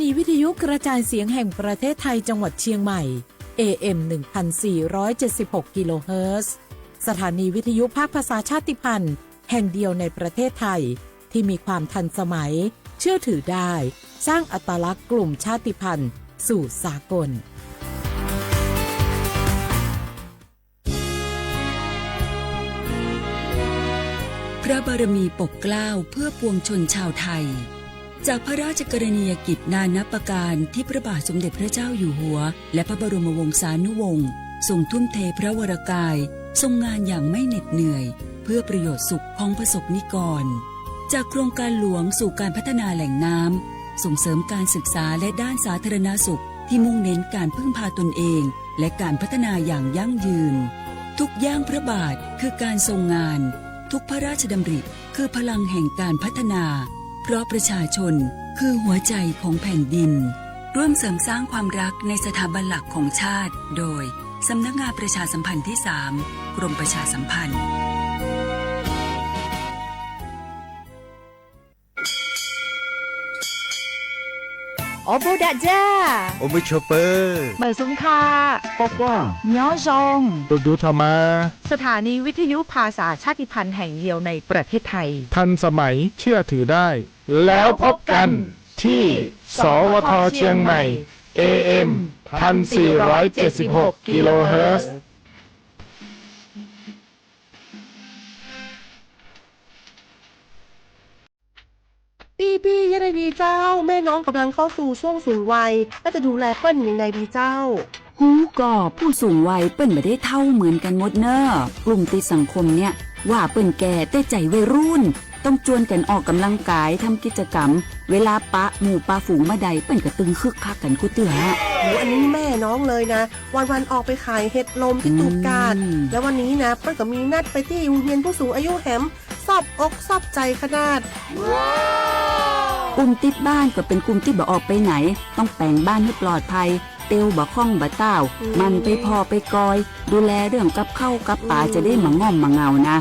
นีวิทยุกระจายเสียงแห่งประเทศไทยจังหวัดเชียงใหม่ เอ เอ็ม หนึ่งพันสี่ร้อยเจ็ดสิบหก กิโลเฮิรตซ์ สถานีวิทยุภาคภาษาชาติพันธุ์แห่งเดียวในประเทศไทย ที่มีความทันสมัย เชื่อถือได้ สร้างอัตลักษณ์กลุ่มชาติพันธุ์สู่สากล พระบารมีปกเกล้าเพื่อปวงชนชาวไทย จากพระราชกรณียกิจนานับประการที่พระบาทสมเด็จพระเจ้าอยู่หัว และพระบรมวงศานุวงศ์ทรงทุ่มเทพระวรกาย ทรงงานอย่างไม่เหน็ดเหนื่อย เพื่อประโยชน์สุขของประสบนิกร จากโครงการหลวงสู่การพัฒนาแหล่งน้ำ ส่งเสริมการศึกษาและด้านสาธารณสุขที่มุ่งเน้นการพึ่งพาตนเอง และการพัฒนาอย่างยั่งยืน ทุกย่างพระบาทคือการทรงงาน ทุกพระราชดำริคือพลังแห่งการพัฒนา เพราะประชาชนคือหัวใจของแผ่นดิน ร่วมเสริมสร้างความรักในสถาบันหลักของชาติ โดย สำนักงานประชาสัมพันธ์ที่สาม กรมประชาสัมพันธ์ Ua pug dam ja, ua mub tshua pawg, mam xum kha, pab quaj, nyob zoo, tus dub tho mas. สถานีวิทยุภาษาชาติพันธุ์แห่งเดียวในประเทศไทย ทันสมัย เชื่อถือได้ แล้วพบกันที่ สวท เชียงใหม่ เอ เอ็ม พันสี่ร้อยเจ็ดสิบหก กิโลเฮิรตซ์ พี่ๆ ยังไงดีเจ้า แม่น้องกำลังเข้าสู่ช่วงสูงวัย แล้วจะดูแลเปิ้ลยังไงดีเจ้า Hub ko, pug xoom vais pej npam deb thauj mws kas mub na. Kluam tij xaam khoom niaj, vam pej ke tej cais vais ruj, tooj cuam kas orm kamlaaj kais, tham kij ca kam. Vaj lav pab mus pab foom maj dais pej kas twg khwb khab kas kuj twg hab. อันนี้แม่น้องเลยนะ วันๆ ออกไปขายเห็ดลมที่ตูบกาด แล้ววันนี้นะ เปิ้ลก็มีนัดไปที่โรงเรียนผู้สูงอายุแหม ชอบอกชอบใจขนาด Kluam tij baaj kom peb kluam tij npam orm peb nais, tooj peev baaj hwj plom phais, tes npam khooj npam tauj, mam peb phom peb koi, du le rwm kab khauj kab pav ca deb mas ngoj mas ngaus na.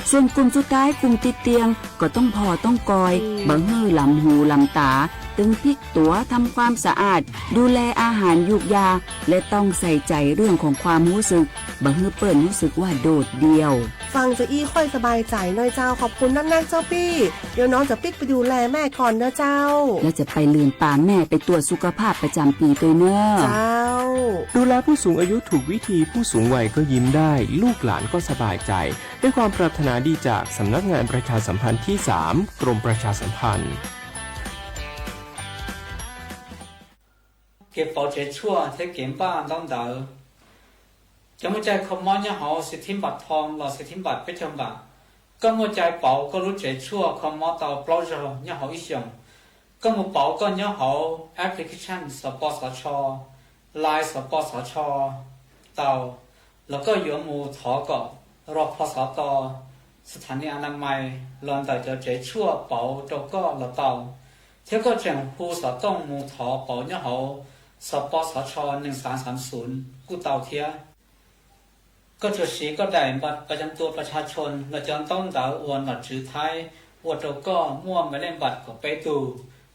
Xoom kluam txuj taib kluam tij tiag kom tooj phom tooj koi, npam hwj lam hu lam tav, twb phij tuav tham khuam xa as, du le a has yuj yaj, le tooj xais cais rwm khoom khuam huv xwm, npam hwj pej huv xwm vaj dod diau. ฟังจะอี้ค่อยสบายใจหน่อยเจ้า ขอบคุณนักๆ เจ้าปี้ เดี๋ยวน้องจะปิ๊กไปดูแลแม่ก่อนนะเจ้า แล้วจะไปเลือนปาแม่ไปตรวจสุขภาพประจำปีด้วยเนอะ เจ้า ดูแลผู้สูงอายุถูกวิธีผู้สูงวัยก็ยิ้มได้ ลูกหลานก็สบายใจ ด้วยความปรารถนาดีจากสำนักงานประชาสัมพันธ์ที่สาม กรมประชาสัมพันธ์ Kev pauv tsev tshuaj thiab kev npaj ntaub ntawv. Cov muaj cai kho mob nyob hauv xis thib npam thoo los xis thib npam peb caug npam, koj muaj cai pauv koj lub tsev tshuaj kho mob tau plaub zaug nyob hauv ib xyoos. Koj mus pauv koj nyob hauv application xov pos xov tsho, Line xov pos xov tsho tau, los koj yuav mus thov kom ro pho xov to, xas thas nis a na mais los ntawm cov tsev tshuaj pauv rau koj los tau, thiab koj tseem hu xov tooj mus thov pauv nyob hauv xov pos xov tsho neeg xav xav xum kuj tau thiab. Koj tsuas siv koj daim npaj pas cam tua pas tshas tshoo los cov ntaub ntawv uas nom tswv Thaib ua rau koj muaj npaj lej npam kaum peb tug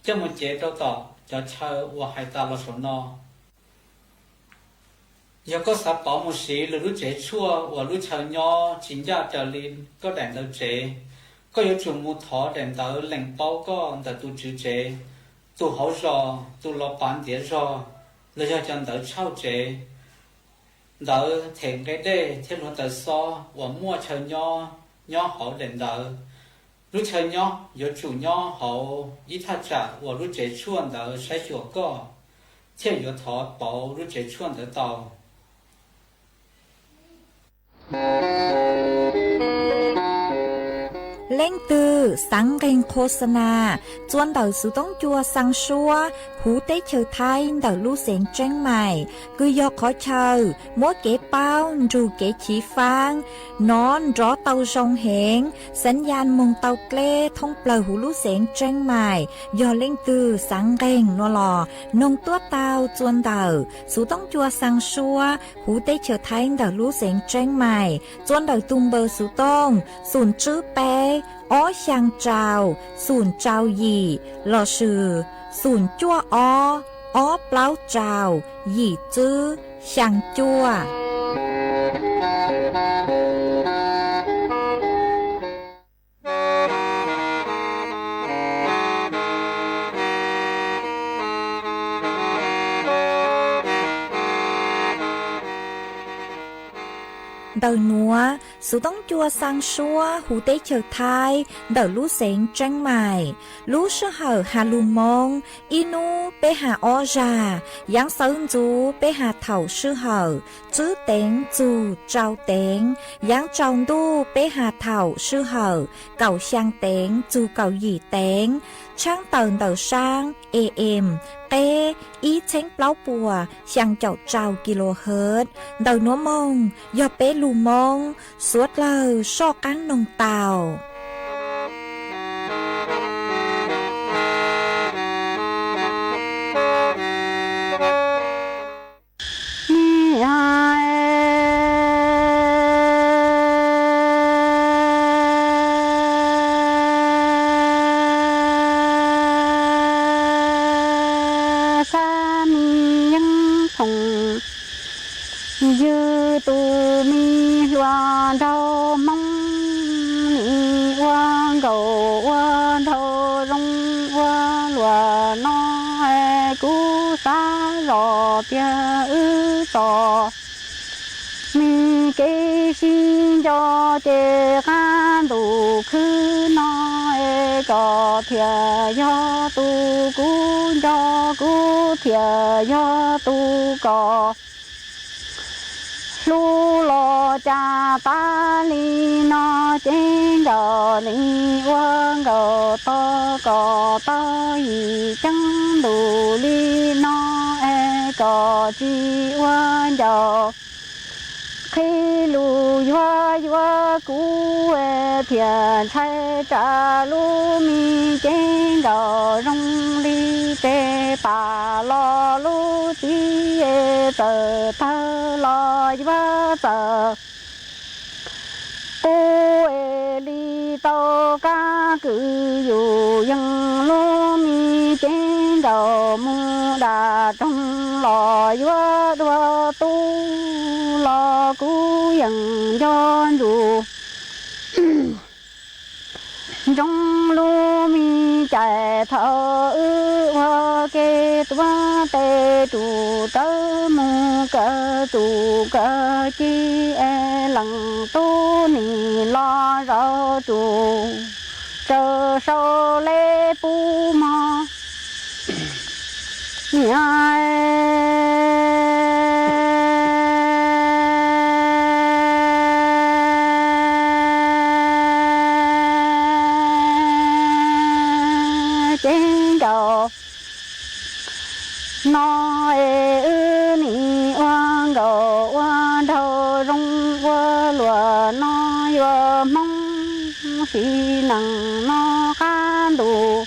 coj mus cev rau tom cov chaw uas hais tas los saum no. Yog koj xav pauv mus siv lwm lub tsev tshuaj uas lub chaw nyob tsis ncaj raws li koj daim ntawv tsev, koj yuav tsum mus thov daim ntawv lees paub koj ntawm tus tswv tsev, tus hauv zos, tus los pav ntiav zog, los yog cov ntawv tshauj tsev, ntawv them nqe dej thiab hluav taws xob uas muaj chaw nyob nyob hauv daim ntawv. Lub chaw nyob yuav tsum nyob hauv ib thaj tsam uas lub tsev tshuaj ntawd saib xyuas koj, thiaj yuav thov pauv lub tsev tshuaj ntawd tau. Leej twg xaav nqeeg qhua xa nas, txua ntawm xuv toob cua xaa suab huv teb chaws Thaib ntawm lub xeev Tseeb Mais, kws yog qhov chaw muab kev paub nrug kev chiv faab nov nrov tau zoo heev, xaav yaj moog tau dleb thoob plawg huv lub xeev Tseeb Mais. Yog leej twg xaav nqeeg no los noog tuab tau txua ntawm xuv toob cua xaa suab huv teb chaws Thaib ntawm lub xeev Tseeb Mais, txua ntawm tug npawb xuv tooj xoom tswb peb ob xyaa rau xoom rau yim lossis Xoom cuaj ob, ob plaub rau, yim tswb, xyaa cuaj. Ntawm nuav, Xuv Toob Cua xaa suab huv teb chaws Thaib ntawm lub xeev Tseeb Maim. Lub sij hawm has lug Moob, ib nub peb has ob zag, yaav xawv ntxuv peb has thaum sij hawm tswb teev txug rau teev, yaav tsaus ntuj peb has thaum sij hawm kaum xyaa teev txug kaum yim teev, tshaab tawm ntawm saab A M qeb ib txheeb plaub puas xyaa caum rau kilohertz. Ntawm nuav moog yog peb lug Moob, suav dlawg soj qaab noog tau. Sab mi yeeb phoom ywg tus mi hluas nraug Hmoob, nim ua nkaus ua nraug zoo ua luam no, kuv xav zoj tias wb txom mi kev sib nco ces qab ntuj khwb no es koj thiaj yog tus kuv nco, kuv thiaj yog tus koj hlub los cas tas li no. Ces nkawd nim ua nkawd tog koj tog yim ceeb ntuj li no es koj tsis ua ncaus. Qhib lus yuav yuav kuv thiaj ntshai tsam lub mi ces nkawd zoo li tsev pam los lub txiv txawm tawg los yuav txawm qub es li tau kab kwv yus yees. Lub mi ces nkawd mus dam roog los yuav dua tub los kuv yeej nco ntsuj ntsoov lub mi cais thaum wb ua ke tuav tes rus rawv mus kaw txuj kaw ci es leej tub nim los zaum tsuj tsaws sau leb pub mog. Niam ces nkaus no es wb nim ua nkaus ua nraug zoo ua luam no yuav Hmoob sib neej no qab ntuj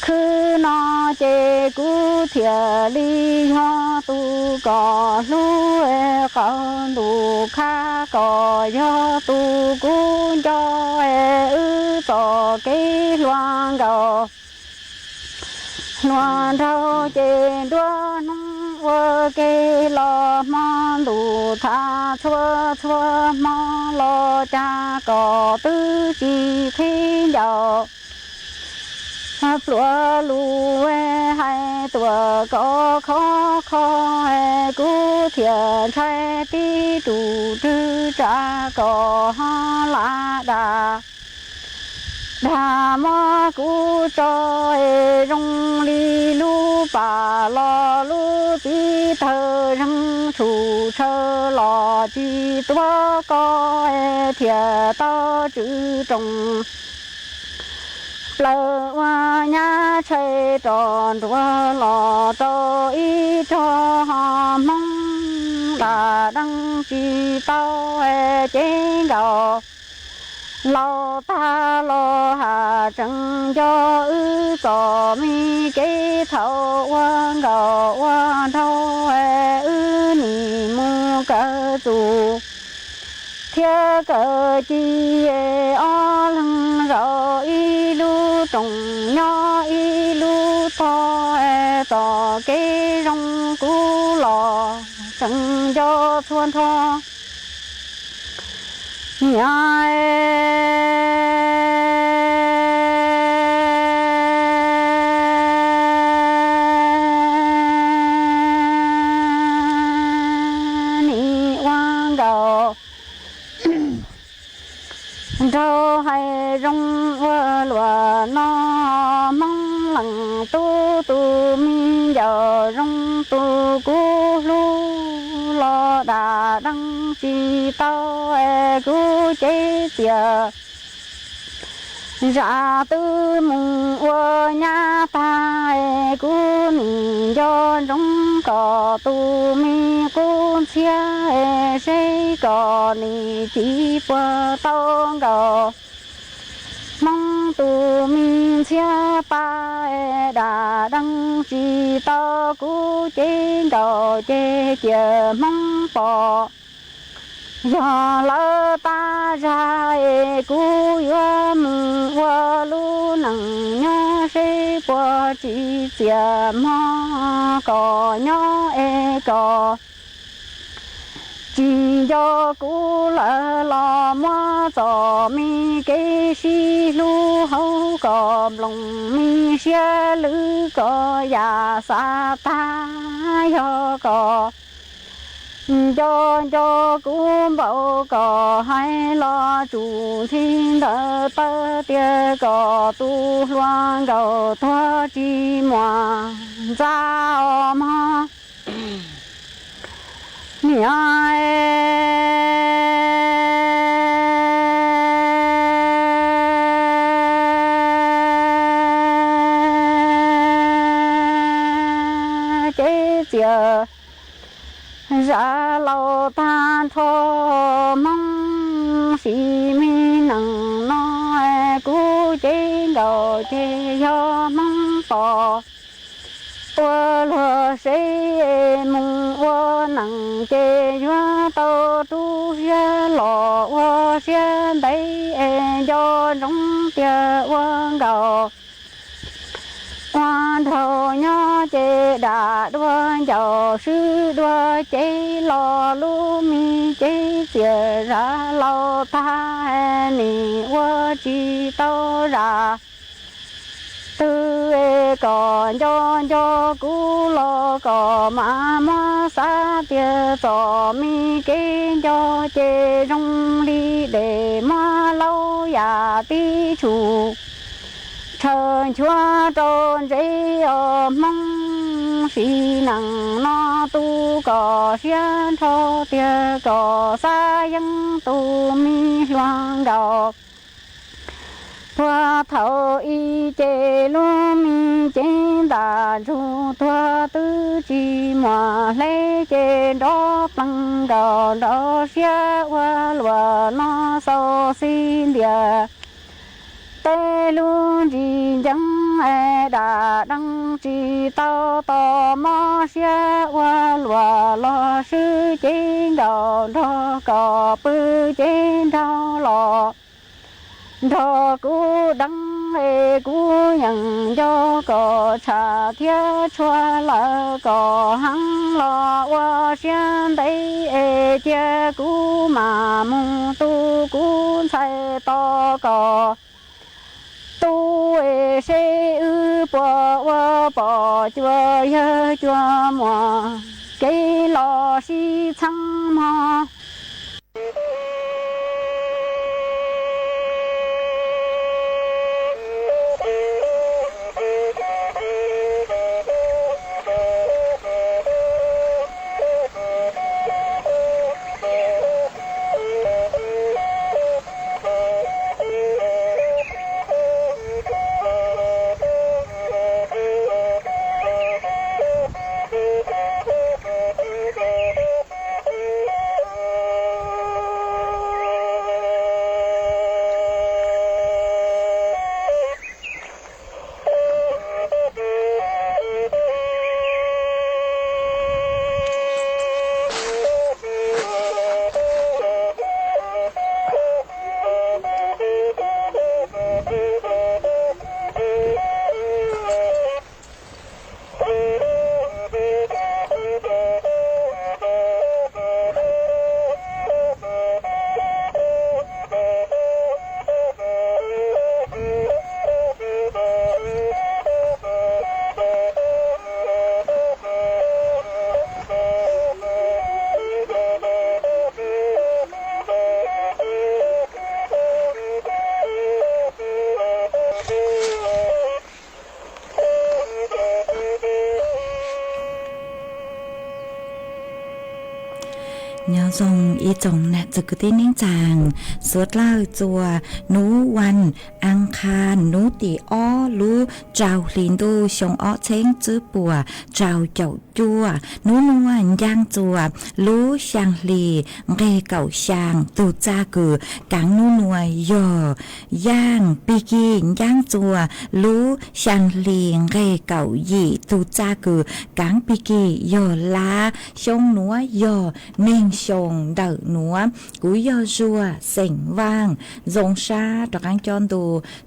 khwb no ces kuv thiaj li yog tus koj hlub, qaum ntuj khab koj yog tus kuv nco, wb txoj kev hluas nkaus hluas nraug ces nruab hnub ua ke los hmo ntuj thav txhua txhua hmo los cas koj twb tsis qhib ncaus. Pluav lus hais tuaj koj khov kho, kuv thiaj ntshai tib rus rwg tsam koj ho lam dag. Dag muab kuv tso es zoo li lub pam los lub txiv tawg zeeg tshum tshaw los tsis tuav koj thiaj tau tswv rooj plaws ua nyab tshaib roj nruab los rau ib rog ho Hmoob dam deej tsis tau ces nkaus laus tag los has tseem nco wb txoj me kev thaum ua nkaus ua nraug wb nim mus kaw txuj thiab kaw ci ob leeg zaum ib lub rooj nyob ib lub tog, txoj kev zoo kuv los tseem nco txhua nrho. Niam nim ua nkaus nraug hais zoo ua luaj no, Hmoob leej tub tus me ncauj zoo tus kuv hlub los dam deej tsis tau kuv cev txias. Zam twb mus ua nyab tag, kuv nim nco ntsoov kom tus me qub ntxhiab, seb kom nim txiv puas tau nkaus Hmoob tus me ntxhiab pa. Dam deej tsis tau kuv cev nkaus ces cia Hmoob pom. Yog lawv tab zag, kuv yuav mus ua lub neej nyob seb puas tsis txias mog, kom nyob es kom tsis nco kuv lawm los muab txoj me kev sib hlub hauv kom nplooj me siab lwm kom yam xav tag. Yog kom nco nco kuv npaum kom hais los tsum ntxhi ntawd taw tias kom tus hluas nkaus tuag tsis muaj ntxa os mog. Niam cev txias zam laus tag nrho, Hmoob sim me neej no kuv cev nkaus ces yog Hmoob pom. Ua luag seb mus ua neej ces yuav tau rub siab los ua siab ntev es nco ntsoov tias ua nkaus ua nraug nyob ces dam dua ncaus swb dua cev los lub me cev txias zam laus tag nim ua tsis tau zam twg es kom nco nco kuv los kom mam muab xav tias txom me kev nco ces zoo li dej muab laub yam tib tshum tshaw nchuav rau ntsev os Hmoob. Sim neej no tu kom siab nrho tiag kom xav yeej tus me hluas nkaus. Puag thaum ub ces lub me cev ntam ntsug tuag twb tsis muaj hle ces nrov plees nkaus nrov siab ua luaj no xaus xij ntiag. Tej lub ntsis nceeb es dam deej tsis tau tos mob siab ua luaj los swb cev nkaus nrog kom pw cev nraug los nrog kuv deev es kuv yeej nco kom tshaj thiab tshua lawm kom heev los ua siab ntev es cia kuv mam mus tu kuv ntxhais tos kom tu es seb wb puas ua pom cua yawg cua muam kev los sib txheeb mog. Zoo ib tsoom nam txwv kwv tij neej tsaa, suav dlawg txua nub vaj aas qha nub tim ob lub rau hli ntuj xyoo ob txheeb tswb puas rau caum cuaj, nub nuav ncaaj txua lub xyaa hli nqeg kaum xyaa, tug txaj kws kaav nub nuav yog yaaj, pig kig ncaaj txua lub xyaa hli nqeg kaum yim, tug txaj kws kaav pig kig yog lab, xyoo nuav yog neeg xyoo ntawm nuav. Kuv yog Zuag xeem Vaaj, zoo sab rov qaab coj ntu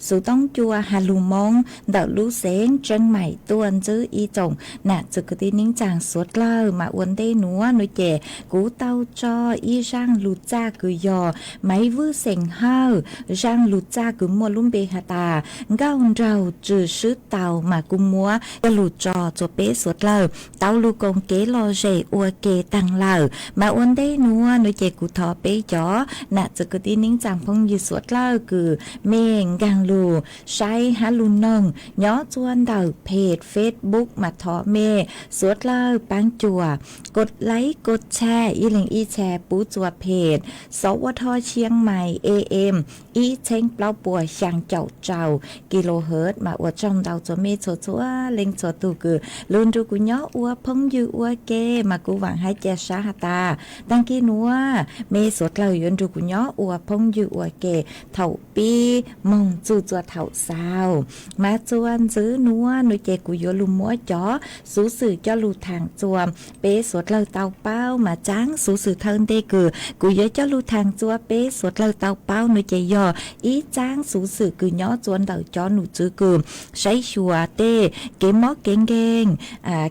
xuv toob cua has lug Moob ntawm lub xeev Tseeb Maim tuaj ntxiv ib tsoom nam txwv kwv tij neej tsaa suav dlawg. Mas ua ntej nuav nuav ces kuv tau tso ib zaaj lug txaj kws yog Maiv Vwj Xeem Hawj, zaaj lug txaj kws muaj lub npe has tas Nkauj Nraug Tswm Swb Tau, mas kuv muab coj lug tso txua peb suav dlawg tau lug koom kev lom zem ua ke taag lawm. Mas ua ntej nuav nuav ces kuv thov peb cov nam txwv kwv tij neej tsaa phooj ywg suav dlawg kws mej nkaag lug saib hab lug noog nyob txua ntawm peg Facebook mas thov mej suav dlawg paab cuam kos laib kos tshaj ib leeg ib tshaj pub txua peg Sov Ua Dho Tshiab Mais A M ib txheeb plaub puas xyaa caum rau kilohertz. Mas ua tsaug ntau txua mej txhua txhua leej txhua tug kws lug nrug kuv nyob ua phooj ywg ua ke. Mas kuv vaam hab ca sab has tas taag kis nuav mej suav dlawg yuav nrug kuv nyob ua phooj ywg ua ke thaum pib moog txug txua thaum xaus. Mas txua ntxiv nuav nuav ces kuv yuav lug muab cov xuv xwm coj lug thaam txua peb suav dlawg tau paub. Mas tsaab xuv xwm thawj ntej kws kuv yuav coj lug thaam txua peb suav dlawg tau paub nuav ces yog ib tsaab xuv xwm kws nyob txua ntawm cov num tswv kws saib xyuas tej kev mob kev nkeeg,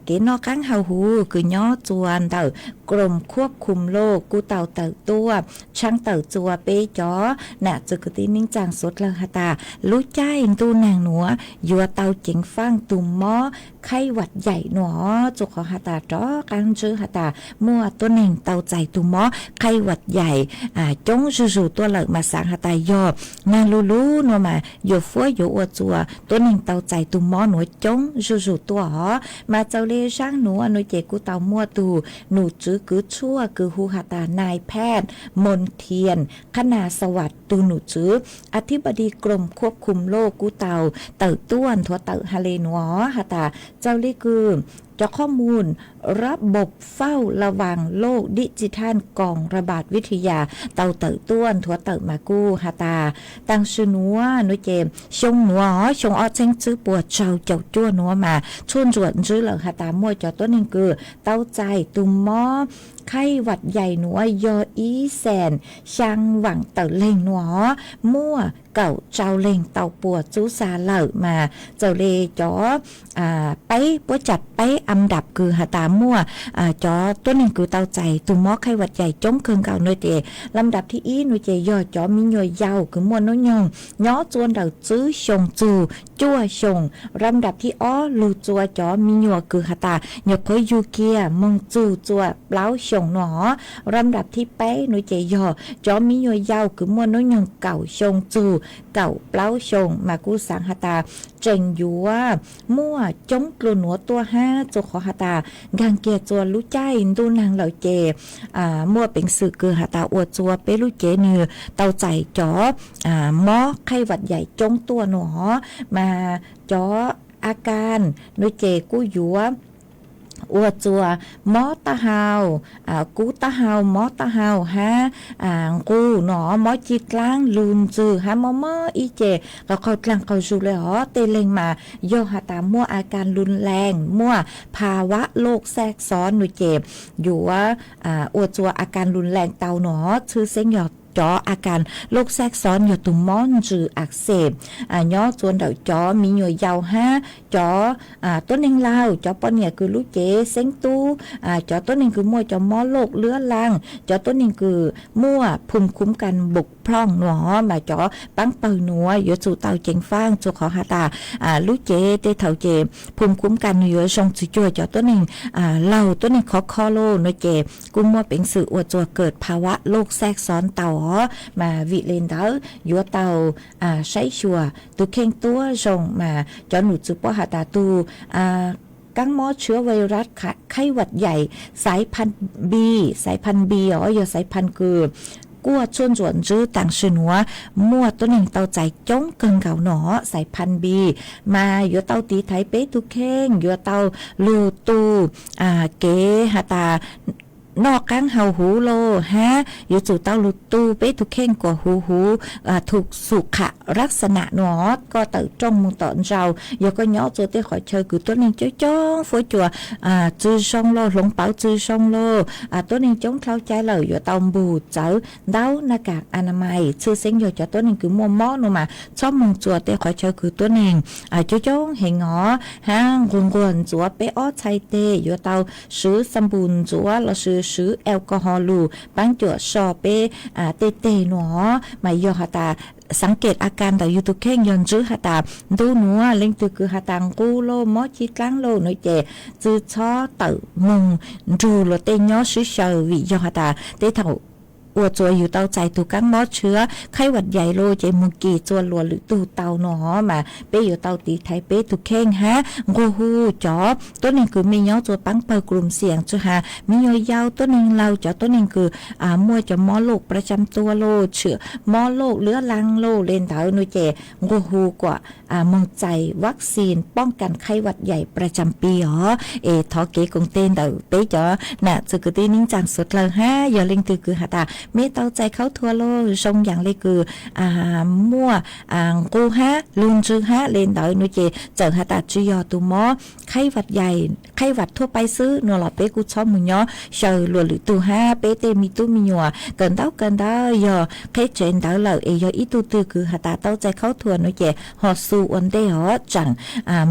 kev noj qaab haus huv kws nyob txua ntawm Krom Khuab Khum Loj kuj tau tawm tuaj tshaab tawm txua peb cov nam txwv kwv tij neej tsaa suav dlawg has tas lub caij ntuj nag nuav yuav tau ceev faaj tug mob khaij vam yaim nuav. Txug qhov has tas rov qaab ntsib has tas muaj tuab neeg tau txais tug mob khaij vam yaim coob zuj zus tuaj lawm. Mas xaav has tas yog nag lug lug nuav mas yuav fuab yuav ua txua tuab neeg tau txais tug mob nuav coob zuj zus tuaj os. Mas txawm le zaaj nuav nuav ces kuj tau muaj tug num tswv kws tshuaj kws hu has tas Nais Phaj Moos Thias Qhab Nas Xas Vas tug num tswv A Thib Pas Dis Krom Khuab Khum Loj kuj tau tawm tuaj nthuav tawm has le nuav has tas txawm le kws cov qhob mus rab npauj fauj la vaas loj dij tsi thaj koos ra npas vij thi yas tau tawm tuaj nthuav tawm mas kuj has tas taag sim nuav nuav ces xyoo nuav xyoo ob txheeb tswb puas rau caum cuaj nuav mas tshuaj ntsuam ntsib lawm has tas muaj cov tuab neeg kws tau txais tug mob khaij vam yaim nuav yog ib xees xyaa vaam tawm leeg nuav, muaj kaum rau leeg tau puas tsub xa lawm. Mas txawm le cov peb puab tsa peb am dam kws has tas muaj cov tuab neeg kws tau txais tug mob khaij vam yaim coob kawg nkaus nuav ces lam dam thib ib nuav ces yog cov mi nyuam yaus kws muaj nub nyoog nyob txua ntawm tsib xyoo txug cuaj xyoo. Lam dam thib ob lug txua cov mi nyuam kws has tas nyuam qhuav yug kiag moog txug txua plaub xyoo nuav. Lam dam thib peb nuav ces yog cov mi nyuam yaus kws muaj nub nyoog kaum xyoo txug kaum plaub xyoo. Mas kuj xaav has tas tseem yuav muaj coob dlua nuav tuaj hab txug qhov has tas nkaag kiag txua lub caij ntuj nag lawm ces muaj peev xwm kws has tas ua txua peb lub cev nwg tau txais cov mob khaij vam yaim coob tuaj nuav. Mas cov a kas nuav ces kuj yuav ua txua mob taub hau, kub taub hau, mob taub hau hab nqus nuav, mob ci dlaab, lug ntxwg hab mob mob ib ce qaug qaug dlaag qaug zug le os. Tej leeg mas yog has tas muaj a kas lug leeg, muaj pha vab loj xaj xov nuav ces yuav ua txua a kas lug leeg tau nuav. Tshwj xeeb yog cov a kas loj xaj xov yog tug mob ntsws a xeb nyob txua ntawm cov mi nyuam yaus hab cov tuab neeg laug, cov poj niam kws lub cev xeeb tub, cov tuab neeg kws muaj cov mob loj luab laag, cov tuab neeg kws muaj phum khuv kas npum plooj nuav mas cov paab pawg nuav yuav tsum tau ceev faaj txug qhov has tas lub cev tej thaum ces phum khuv kas nwg yuav zoo txug cuag cov tuab neeg laug tuab neeg khov kho lawm nuav ces kuj muaj peev xwm ua txua kawm pha vab loj xaj xov tau os. Mas vim le ntawd yuav tau saib xyuas tug kheej tuab zoo. Mas cov num tswv puab has tas tug kab mob tshwab vais ras khaib vaj yaim xaiv phan bi, xaiv phan bi os, yog xaiv phan kws kuaj tshuaj ntsuam ntswb taam sim nuav muaj tuab neeg tau txais coob kawg nkaus no, xaiv phan bi mas yuav tau tiv thaiv peb tug kheej, yuav tau lug tu kev has tas noj qaab haus huv lauj hab yuav tsum tau lug tu peb tug kheej kuas huv huv, thum xum kham rab xa nam no, koj tawm rooj moog tom ntsaus, yog koj nyob rua tej qhov chaw kws tuab neeg coob coob fuab cua tsi zoo lauj, hloov pauv tsi zoo lauj, tuab neeg coob dlhau cai lawm yuav tau npug txawv ntau naj kas a na mais, tshwj xeeb yog cov tuab neeg kws muaj mob no mas txhob moog rua tej qhov chaw kws tuab neeg coob coob heev os, hab nquag nquag ntxuav peb ob txhais teg, yuav tau swv xa npus ntxuav lossis swv alcohol lug paab cuam so peb tej teg no, mas yog has tas xaav kem a kas ntawm yug tug kheej, yog ntswb has tas ntuj nuav leej twg kws has tas nqus lauj, mob ci dlaab lauj no ces tsi txhob tawm moog nrug luag tej nyob sib xyaw, vim yog has tas tej thaum ua rua yug tau txais tug kab mob tshwab khaib vaj yaim lauj ces moog kis rua luas lwm tug tau no mas peb yuav tau tiv thaiv peb tug kheej hab nquag hu cov tuab neeg kws mej nyob rua paab pawg krum xiam, tsi has me nyuam yaus, tuab neeg laug, cov tuab neeg kws muaj cov mob loj pra tsam tua lauj, tshwm mob loj lwb laag lauj le ntawd no ces nquag hu kuas moog txais vaccine poob kas khaib vaj yaim pra tsam pib os. Es thov kev koom teg ntawm peb cov nam txiv kwv tij neej tsaa suav dlawg hab yog leej twg kws has tas mej tau txais khaub thuas lauj, zoo yaam le kws muaj nqus hab lug ntswg hab le ntawd no ces txawm has tas tsi yog tug mob khaib vaj yaim, khaib vaj thuab paib xwb no los peb kuj txhob moog nyob xyaw luas lwm tug hab peb tej me tub me nyuam. Kawm ntawv kawm ntawv yog qheb tsev ntawd lawm es yog ib tug twg kws has tas tau txais khaub thuas no ces ho xu ua ntej os, tsaam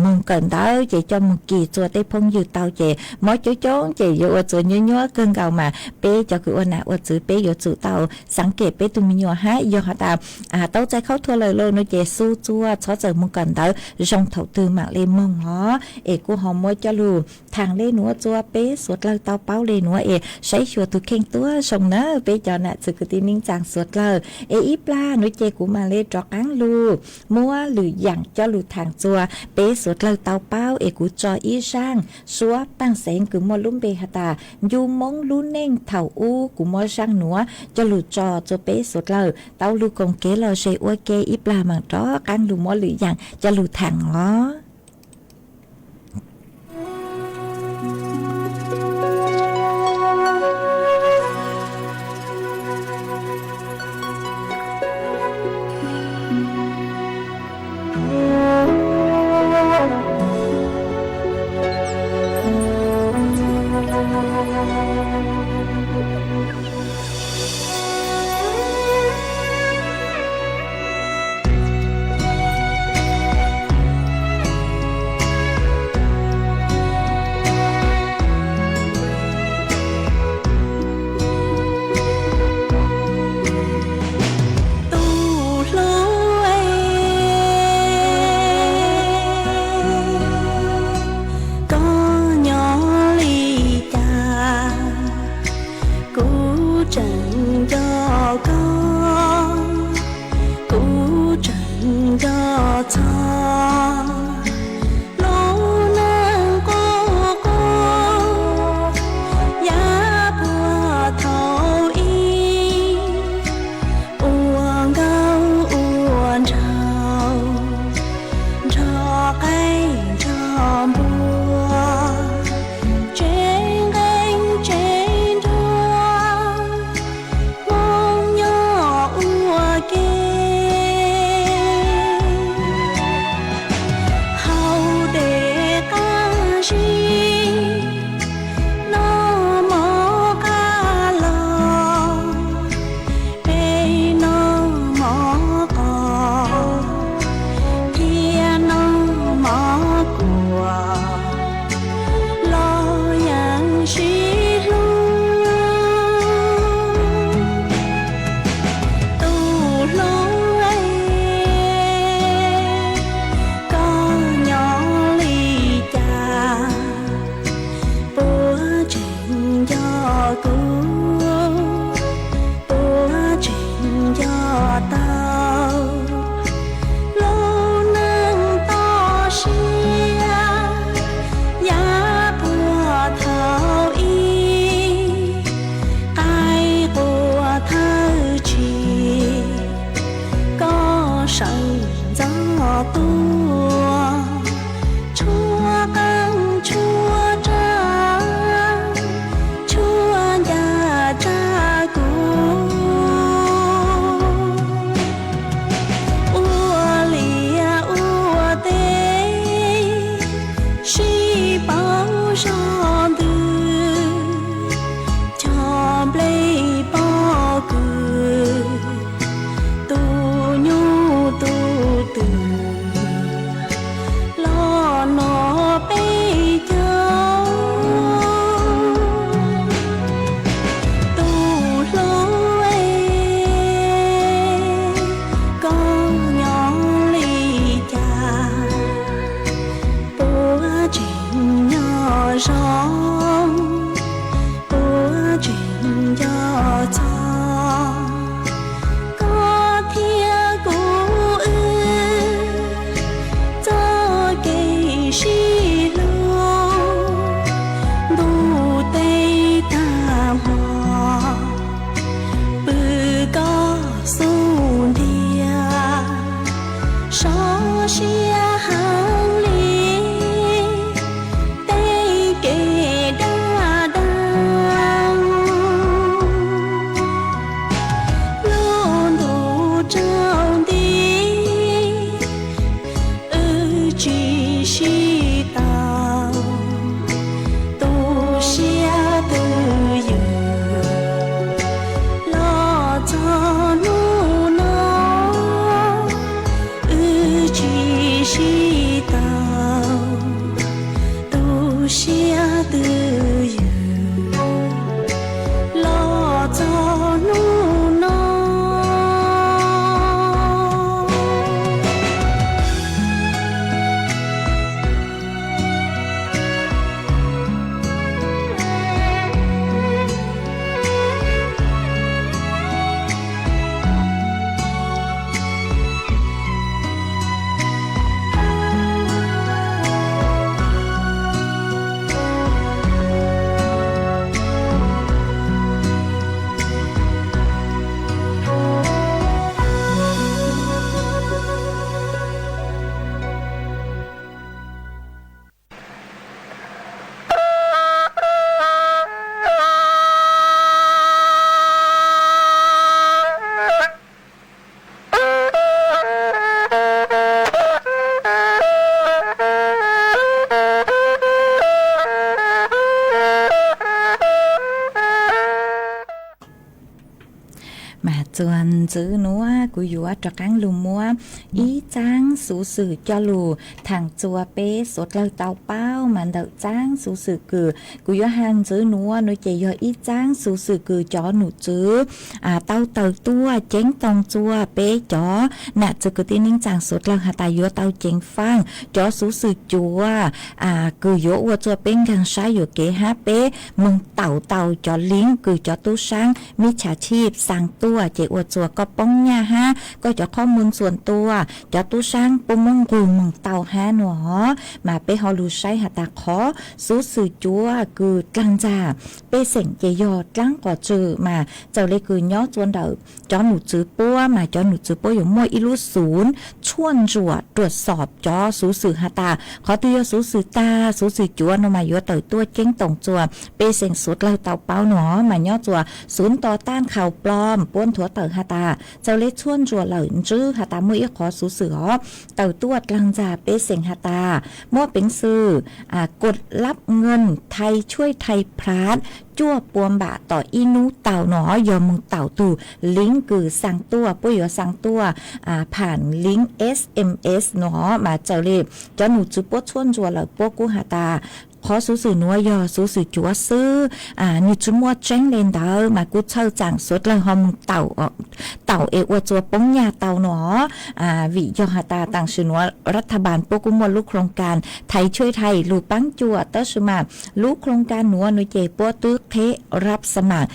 moog kawm ntawv ces coj moog kis rua tej phooj ywg tau ces mob coob coob ces yuav ua rua nyuab nyuab kawg nkaus mas peb cov kws ua nam ua txiv peb yuav tsum tau xaav kem peb tug me nyuam hab yog has tas tau txais khaub thuas lawm lauj no ces xu txua txhob txawm moog kawm ntawv, zoo thaum twg maam le moog os. Es kuj ho muab coj lug thaam le nuav rua peb suav dlawg tau paub le nuav es saib xyuas tug kheej tuab zoo na peb cov nam txiv kwv tij neej tsaa suav dlawg. Es ib plag nuav ces kuv maam le rov qaab lug muab lwm yaam coj lug thaam rua peb suav dlawg tau paub es kuv tso ib zaaj suab taaj xeev kws muaj lub npe has tas Ncu Moob lub neej thaum ub, kuv muab zaaj nuav coj lug tso rua peb suav dlawg tau lug koom kev lom zem ua ke, ib plag maam rov qaab lug muab lwm yaam coj lug thaam os. Tus hlub, koj nyob li cas, kuv tseem nco koj, kuv tseem nco txog lub neej qub qub yav puag thaum ub, ua nkauj ua nraug, nrog qaib nrog npua, tsev nqeeb tsev nruab, Hmoob nyob Mas txuas ntxiv nuav kuv yuav rov qaab lug muab ib txaab xuv xwm coj lug thaam txuas peb suav dlawg tau paub. Mas ntawm txaab xuv xwm kws kuv yuav has ntxiv nuav, nuav ces yog ib txaab xuv xwm kws cov num tswv tau tawm tuaj ceeb toom txuas peb cov nam txwv kwv tij neej tsaa suav dlawg has tas yuav tau ceev faaj. Cov xuv xwm cuav kws yuav ua txuas peb nkaag saib yuam kev hab peb moog taum tau cov link kws cov tub saab mib tshaj chij xaa tuaj ces ua txuas koj poob nyaj hab koj cov qhob moos txuas tuaj cov tub saab puab muab nqug moog tau hab nuav. Mas peb ho lug saib has tas qhov xuv xwm cuav kws dlaag ntxag pej xeem ces yog dlaab qhov tswm mas txawm le kws nyob txuas ntawm cov num tswv puab mas cov num tswv puab yuav muaj ib lub xuv tshuaj ntsuam ruam xob cov xuv xwm has tas qhov twg yog xuv xwm tag xuv xwm cuav nuav mas yuav tawm tuaj ceeb toom txuas pej xeem suav dlawg tau paub nuav. Mas nyob txuas xuv to taaj khau plom puab nthuav tawm has tas txawm le tshuaj ntsuam lawm ntswb has tas muaj ib qhov xuv xwm hov tawm tuaj dlaag ntxag pej xeem has tas muaj peev xwm kod lab nkeej thai tshuaj thai plas cuaj pua npam tom ib nub tau nuav. Yog moog taum tug link kws xaa tuaj puab yuav xaa tuaj pham link SMS nuav mas txawm le cov num tswv puab tshuaj ntsuam lawm puab kuj has tas qhov xuv xwm nuav yog xuv xwm cuav xwb, nwg tsi muaj tseeb le ntawd mas kuj txhawj tsaam suav dlawg ho moog taum es ua txuas poob nyaj tau nuav. Vim yog has tas taam sim nuav rat tha npaas puab kuj muaj lub khloov kaas thais tshuaj thais lug paab cuam tab sis mas lub khloov kaas nuav nuav ces puab twb qheb rab xa maam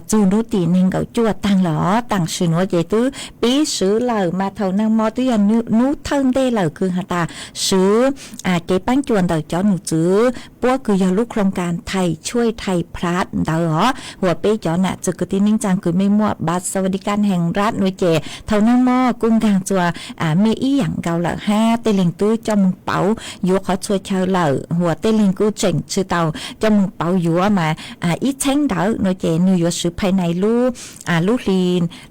txug nub tim neeg nkaum cuaj taag lawm. Taam sim nuav ces twb pib swv lawm mas thaum nag mo twb yog nub thawj ntej lawm kws has tas swv kev paab cuam ntawm cov num tswv puab kws yog lub khloov kaas thais tshuaj thais plas ntawd os. Huam peb cov nam txwv kwv tij neej tsaa kws mej muaj npav xa va di kaab hees rab nuav ces thaum nag mo kuj nkaag txuas mej ib yaam nkaus lawm hab tej leeg twb coj moog pauv yuav qhov txhua chaw lawm. Huam tej leeg kuj tseem tsi tau coj moog pauv yuav mas ib txheeb ntawd nuav ces nwg yuav swv phais nais lub, lub hli,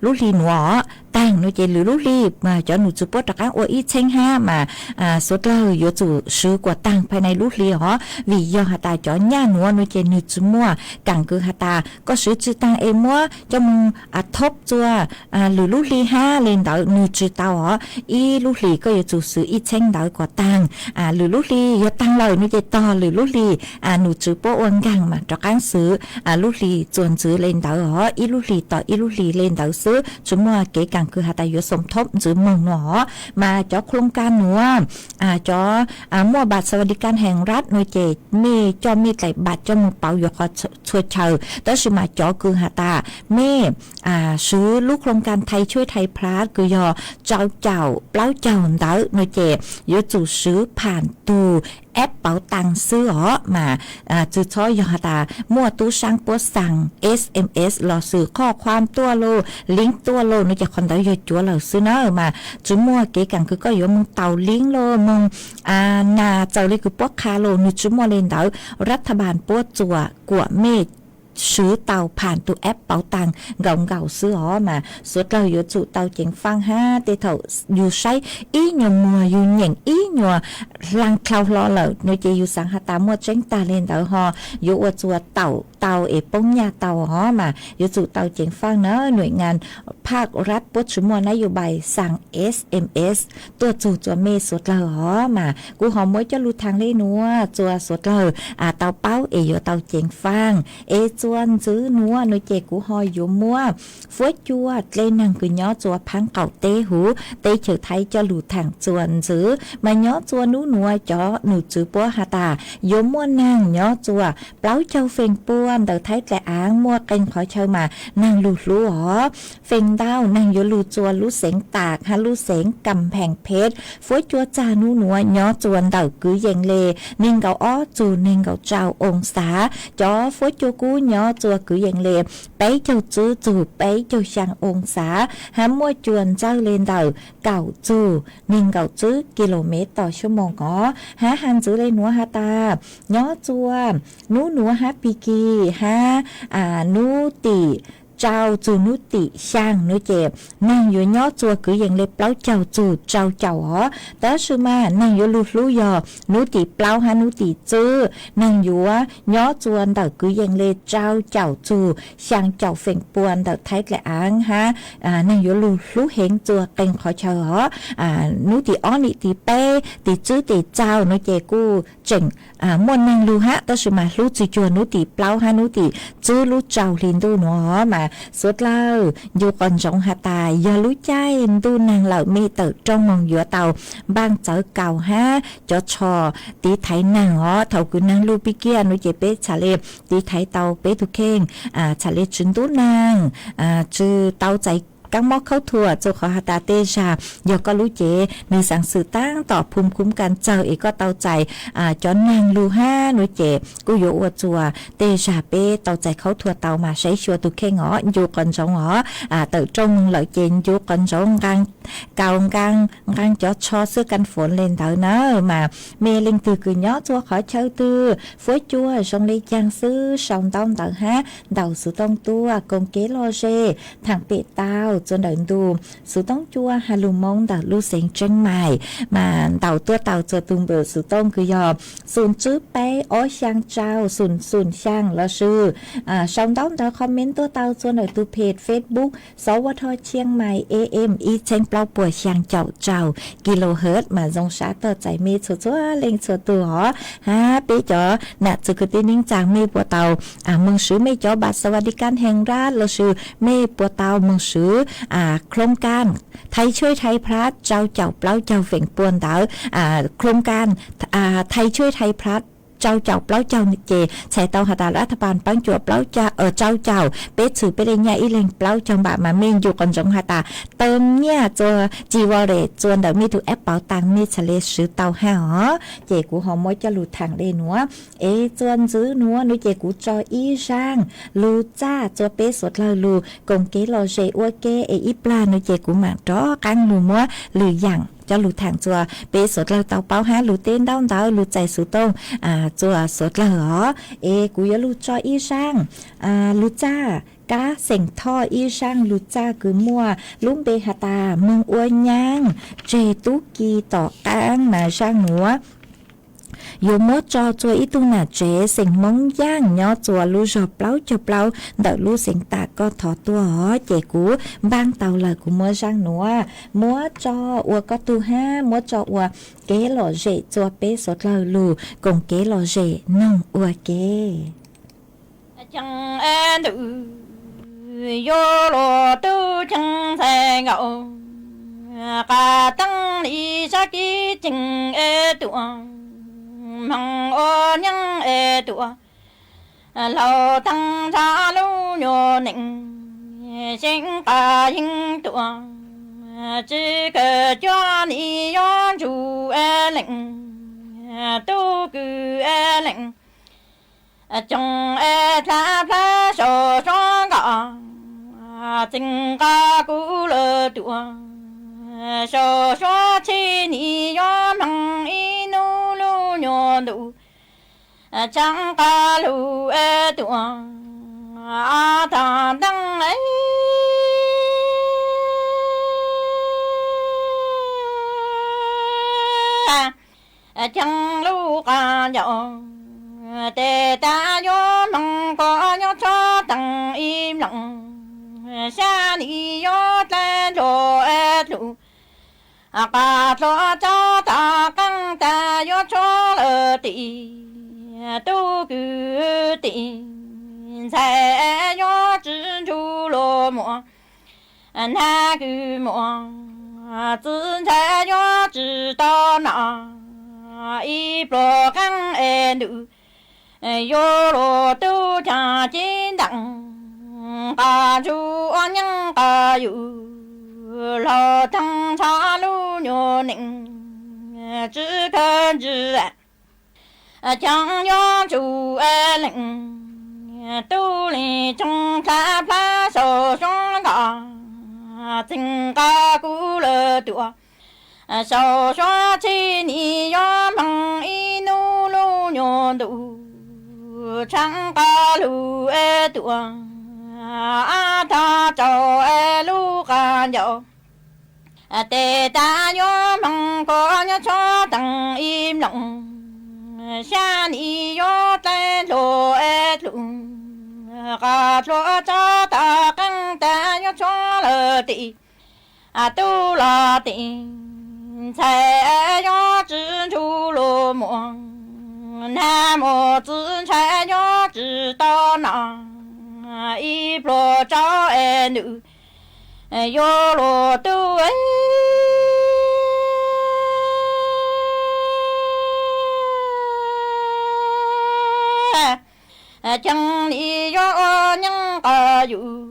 lub hli nuav taag nuav ces lwm lub hli cov num tswv puab rov qaab ua ib txheeb hab mas suav dlawg yuav tsum swv kuas taag phais nais lub hli os. Vim yog has tas cov nyaj nuav nuav ces nwg tsi muaj kaam kws has tas koj swv tsi taag es muab coj moog thob txuas lwm lub hli hab le ntawd nwg tsi tau os. Ib lub hli koj yuav tsum swv ib txheeb ntawd kuas taag, lwm lub hli yog taag lawm nuav ces tog lwm lub hli num tswv puab ua nkaag mas rov qaab swv lub hli txuas ntxiv le ntawd os. Ib lub hli tom ib lub hli le ntawd xwb tsi muaj kev kaam kws has tas yuav xoom thob ntxiv moog nuav os. Mas cov khloov kaas nuav cov muaj npav xa va di kaab hees rab nuav ces mej coj mej dlaim npav coj moog pauv yuav qhov txhua chaw tab sis mas cov kws has tas mej swv lub khloov kaas thais tshuaj thais plas kws yog rau caum plaub caug ntawd nuav ces yuav tsum swv pham tug app pauv taag xwb os. Mas tsi txhob yog has tas muaj tub saab puab xaa SMS los xwm qhov khuam tuaj lauj, link tuaj lauj nuav ces qhov ntawd yog cuav lawm xwb na. Mas tsi muaj kev kaam kws koj yuav moog taus link lauj, moog nas txawm le kws puab qha lauj, nwg tsi muaj le ntawd. Rat tha npaas puab txuas kuas mej swv tau pham tug app pauv taag nkaus nkaus xwb os. Mas suav dlawg yuav tsum tau ceev faaj hab tej thaum yug saib ib nyuas muag yug nyeem ib nyuas hlaa dlhau hlo lawm nuav ces yug xaav has tas muaj tseeb taag le ntawd ho yuav ua txuas taum tau es poob nyaj tau os. Mas yuav tsum tau ceev faaj na. Nuam ngaa phaj rab puab tsi muaj nab yug npais xaa SMS tuaj txug txuas mej suav dlawg os. Mas kuv ho muab coj lug thaam le nuav txuas suav dlawg tau paub es yuav tau ceev faaj. Es txuas ntxiv nuav nuav ces kuv ho yuav muab fuab cua dle naag kws nyob txuas phaab qaum teb huv teb chaws Thaib coj lug thaam txuas ntxiv. Mas nyob txuas nub nuav cov num tswv puab has tas yuav muaj naag nyob txuas plaub caug feem pua ntawm Thaib dlaim aav muaj qee qhov chaw mas naag lug hlub os. Feem ntau naag yuav lug txuas lub xeev Tas hab lub xeev Kam Pheej Phed. Fuab cua txag nub nuav nyob txuas ntawm kwv yees le neeg nkaum ob txug neeg nkaum rau oo xav. Cov fuab cua kub nyob txuas kwv yees le peb caug tsib txug peb caug xyaa oo xav hab muaj cua ntsawj le ntawm kaum txug neeg nkaum tsib kis lus mev tom xuab moos os. Hab has ntxiv le nuav has tas nyob txuas nub nuav hab Pig Key hab nub tim rau txug nub tim xyaa nuav ces neeg yuav nyob txua kwv yees le plaub caug txug rau caum os. Tab sis mas neeg yuav lug hlub yog nub tim plaub hab nub tim tswb, neeg yuav nyob txua ntawm kwv yees le rau caum txug xyaa caum feem pua ntawm Thaib Dlaim Aav hab neeg yuav lug hlub heev txua qee qhov chaw os. Nub tim ob nim tim peb tim tswb tim txaus nuav ces kuj tseem muaj neeg lug hab, tab sis mas hlub txug cuag nub tim plaub hab nub tim tswb lub rau hli ntuj nuav mas suav dlawg ncu qos ntsoov has tas yog lub caij ntuj neeg lawm mej tawm rooj moog yuav tau npaaj txawv kaus hab cov tsho tiv thaiv neeg os. Thaus kws neeg lug pig kiag nuav ces peb txhad le tiv thaiv tau peb tug kheej, txhad le tsw ntub neeg, tsw tau txais kaab mob khaub thuas, txug qhov has tas tej zag yog koj lub cev nwg xaav xwm taab tom phum khuv kas txawg es koj tau txais cov neeg lug hab nuav ces kuj yuav ua txua tej zag peb tau txais khaub thuas tau mas saib xyuas tug kheej os, ncu qos ntsoov os. Tawm rooj moog lawm ces ncu qos ntsoov nqaa kaus nqaa, nqaa cov tsho xwb kas foos le ntawd na. Mas mej leej twg kws nyob txua qhov chaw twg, fuab cua zoo le caag xwb sau ntaub ntawv hab ntaus xuv tooj tuaj koom kev lom zem thaam pem tau txua ntawm ntu xuv tooj cua ha lug Moob ntawm lub xeev Tseeb Mais. Mas ntaus tuaj tau txua tus npawb xuv tooj kws yog xoom tswb peb ob xyaa rau xoom xoom xyaa lossis sau ntaub ntawv comment tuaj tau txua ntawm tus page Facebook Xov Ua Dho Chiang Mai A M ib txheeb plaub puas xyaa caum rau kilohertz mas zoo sab tog txais mej txhua txhua leej txhua tug os. Hab peb cov nam txwv kwv tij neej tsaa mej puas tau moog swv mej cov npam xas vas di kas hees rab lossis mej puas tau moog swv khloov kaab thaij tshuaj thaij plab rau caum plaub caug feem pua ntawd, khloov kaab thaij tshuaj thaij plab rau caum plaub caug ces txhais tau has tas lab thaj paas paab cuam plaub caug, rau caum peb txhwm peb le nyaj ib leeg plaub caug npam mas mej ncu qos ntsoov has tas tawm nyaj txua ci vo le txua ntawm mej tug app pauv taas mej txhad le swv tau hab os. Ces kuv ho muab coj lug thaam le nuav es txua ntxiv nuav nuav ces kuv tso ib zaaj lug txaj txua peb suav dlawg lug koom kev lom zem ua ke es ib plag nuav ces kuv maam rov qaab lug muab lwm yaam coj lug thaam txua peb suav dlawg tau paub hab lug teb ntaub ntawv lug txais xuv tooj txua suav dlawg os. Es kuv yuav lug tso ib zaaj lug txaj kab xeem Thoj ib zaaj lug txaj kws muaj lub npe has tas Moog Ua Nyaab tseg tub ki tom qaab mas zaaj nuav yuav muab tso txua ib tug nam tsev xeem Moob Yaaj nyob txua lub zog plaub caug plaub ntawm lub xeev Tam Koj Thov tuaj os. Ces kuv npaaj tau lawm kuv muab zaaj nuav muab tso ua koj tug hab muab tso ua kev lom zem txua peb suav dlawg lug koom kev lom zem noog ua ke. Cheeb ntawm yuav luag tub cheeb ntxhais nkaus, qas teeb li sab kib ceeg tuaj, moog ua nyaab tuaj, laug teeb ntsha lub nyuag neej, seev qas yeeb tuaj, tsi kawg cuag li yuav ntsuj leej, tub kws leej, coog dlha plab sau suav nkoj, txeeg nqa kuv lawm tuaj, sau suav tsi ni yuav moog ib nub lub nyuag ntu, tshaav qas lug tuaj, tag nteeb ceeb lub qas ncaus, tes tas yuav moog koj nyob tshuav teeg ib mloog, sab li yuav dlai nrog dlug, qas dlua tso tag qeej tas yuav tshuav lawm tim, tub kws tim, ntxhais yuav tsi ntsug luag muam, nag kws muam, txiv ntxhais yuav tsi tau nom, ib pluag qeeb es ntws, yuav luag tub caag cib ntees, qas ntsug ua nyaab qas yug, laug teeb ntsha lub nyuag neej, tsi kawg ntsis, ceeb yuav ntsuj leej, tub li coog dlha plab sau suav nkoj, txeeg nqa kuv lawm tuaj, sau suav tsi ni yuav moog ib nub lub nyuag ntu, tshaav qas lug tuaj, Ab tog tsaus es lub qab ncaus, tes tas yuav hmoov kua nyob tshuab tees ib mloog, xya nis yuav dlaib hlua es dlum, qas hlua tsob tag qeej tas yuav tshuab lawm tim, tub los tim, ntxhais yuav tsis ntsug lus muag, nag mus txiv ntxhais yuav tsis tau no, ib pluag tsaus es nws yuav luag tub ceev li yuav ua nyeej qas yus,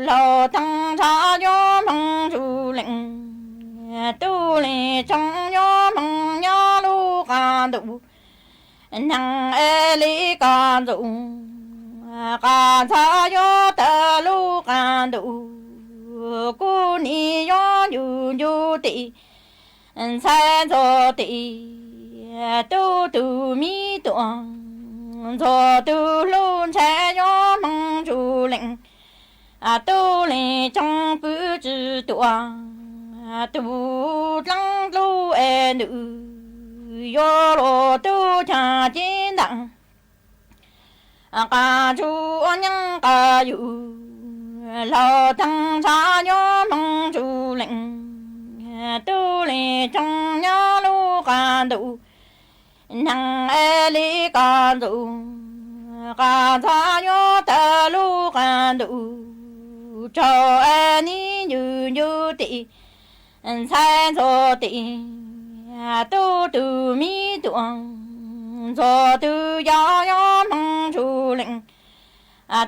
laus teev ntshav yuav hmoov ntsuj lees, tub lees tshoob yuav hmoov nyob lub qab ntuj, neeg es li qab ntxuj, qab ntxhov yuav tawg lub qab ntuj, kuv nim yuav ncu ncu tim, ntxhais ntxuag tim, tub tus me tuam, ntxuag tus hlub ntxhais yuav hmoov ntsuj lees, tub lees tshoob pw tsis tuam, tus dleeb dlub es nws yuav luag tub cag cev ntees, qas ntsuj ua nyeej qas yus, laus teev ntshav yuav hmoov ntsuj lees, tub lees tshoob nyob lub qab ntuj, neeg es li qab ntxuj, qab ntxhov yuav tawg lub qab ntuj, tsaus es nim ncu ncu tim, ntxhais ntxuag tim, tub tus me tuam, ntxuag tus yau yuav hmoov ntsuj lees,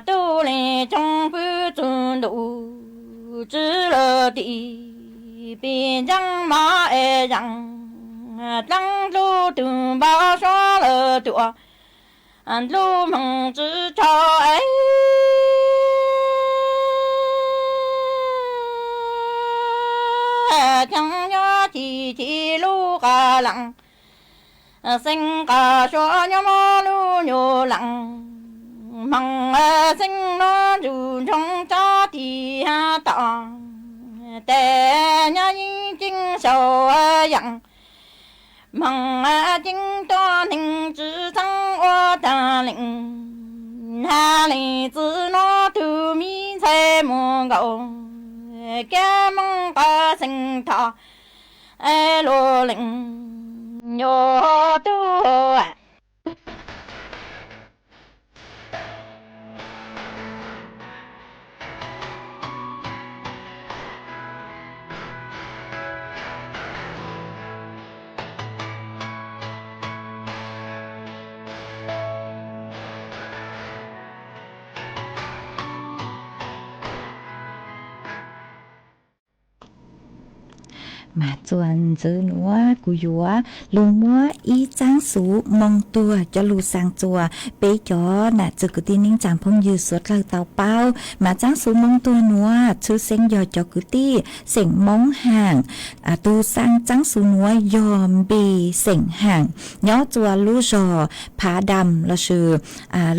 tub lees tshoob pw txug ntuj, tsis lawm tim, pim ntseeb mov es zees, dleeb dlub tus npau suav lawm tuam, dlub hmoov tsis tshau es ceev nyob ci ci lub qab lees, xeev qab suav nyob muaj lub nyuag lees, hmoov xeev nuav ntsug ntsoov tsob tig tom, tes nyob yeej ceeb sau yees, hmoov ceeb tuab neeg tsis txeeb ua taag lees, hab lees txwv nuav tug mi ntxhais muag nkaus, kab mooj qas xeev thov es luag lees yuav tub. Mas txuas ntxiv nuav kuv yuav lug muab ib txaab xuv moo tuag cov lug xaa txuas peb cov nam txiv kwv tij neej tsaa phooj ywg suav dlawg tau paub. Mas txaab xuv moo tuag nuav tshwj xeeb yog cov kwv tij xeem Moob Haam. Tug xaa txaab xuv nuav yog Npis xeem Haam, nyob txuas lub zog Phav Dam lossis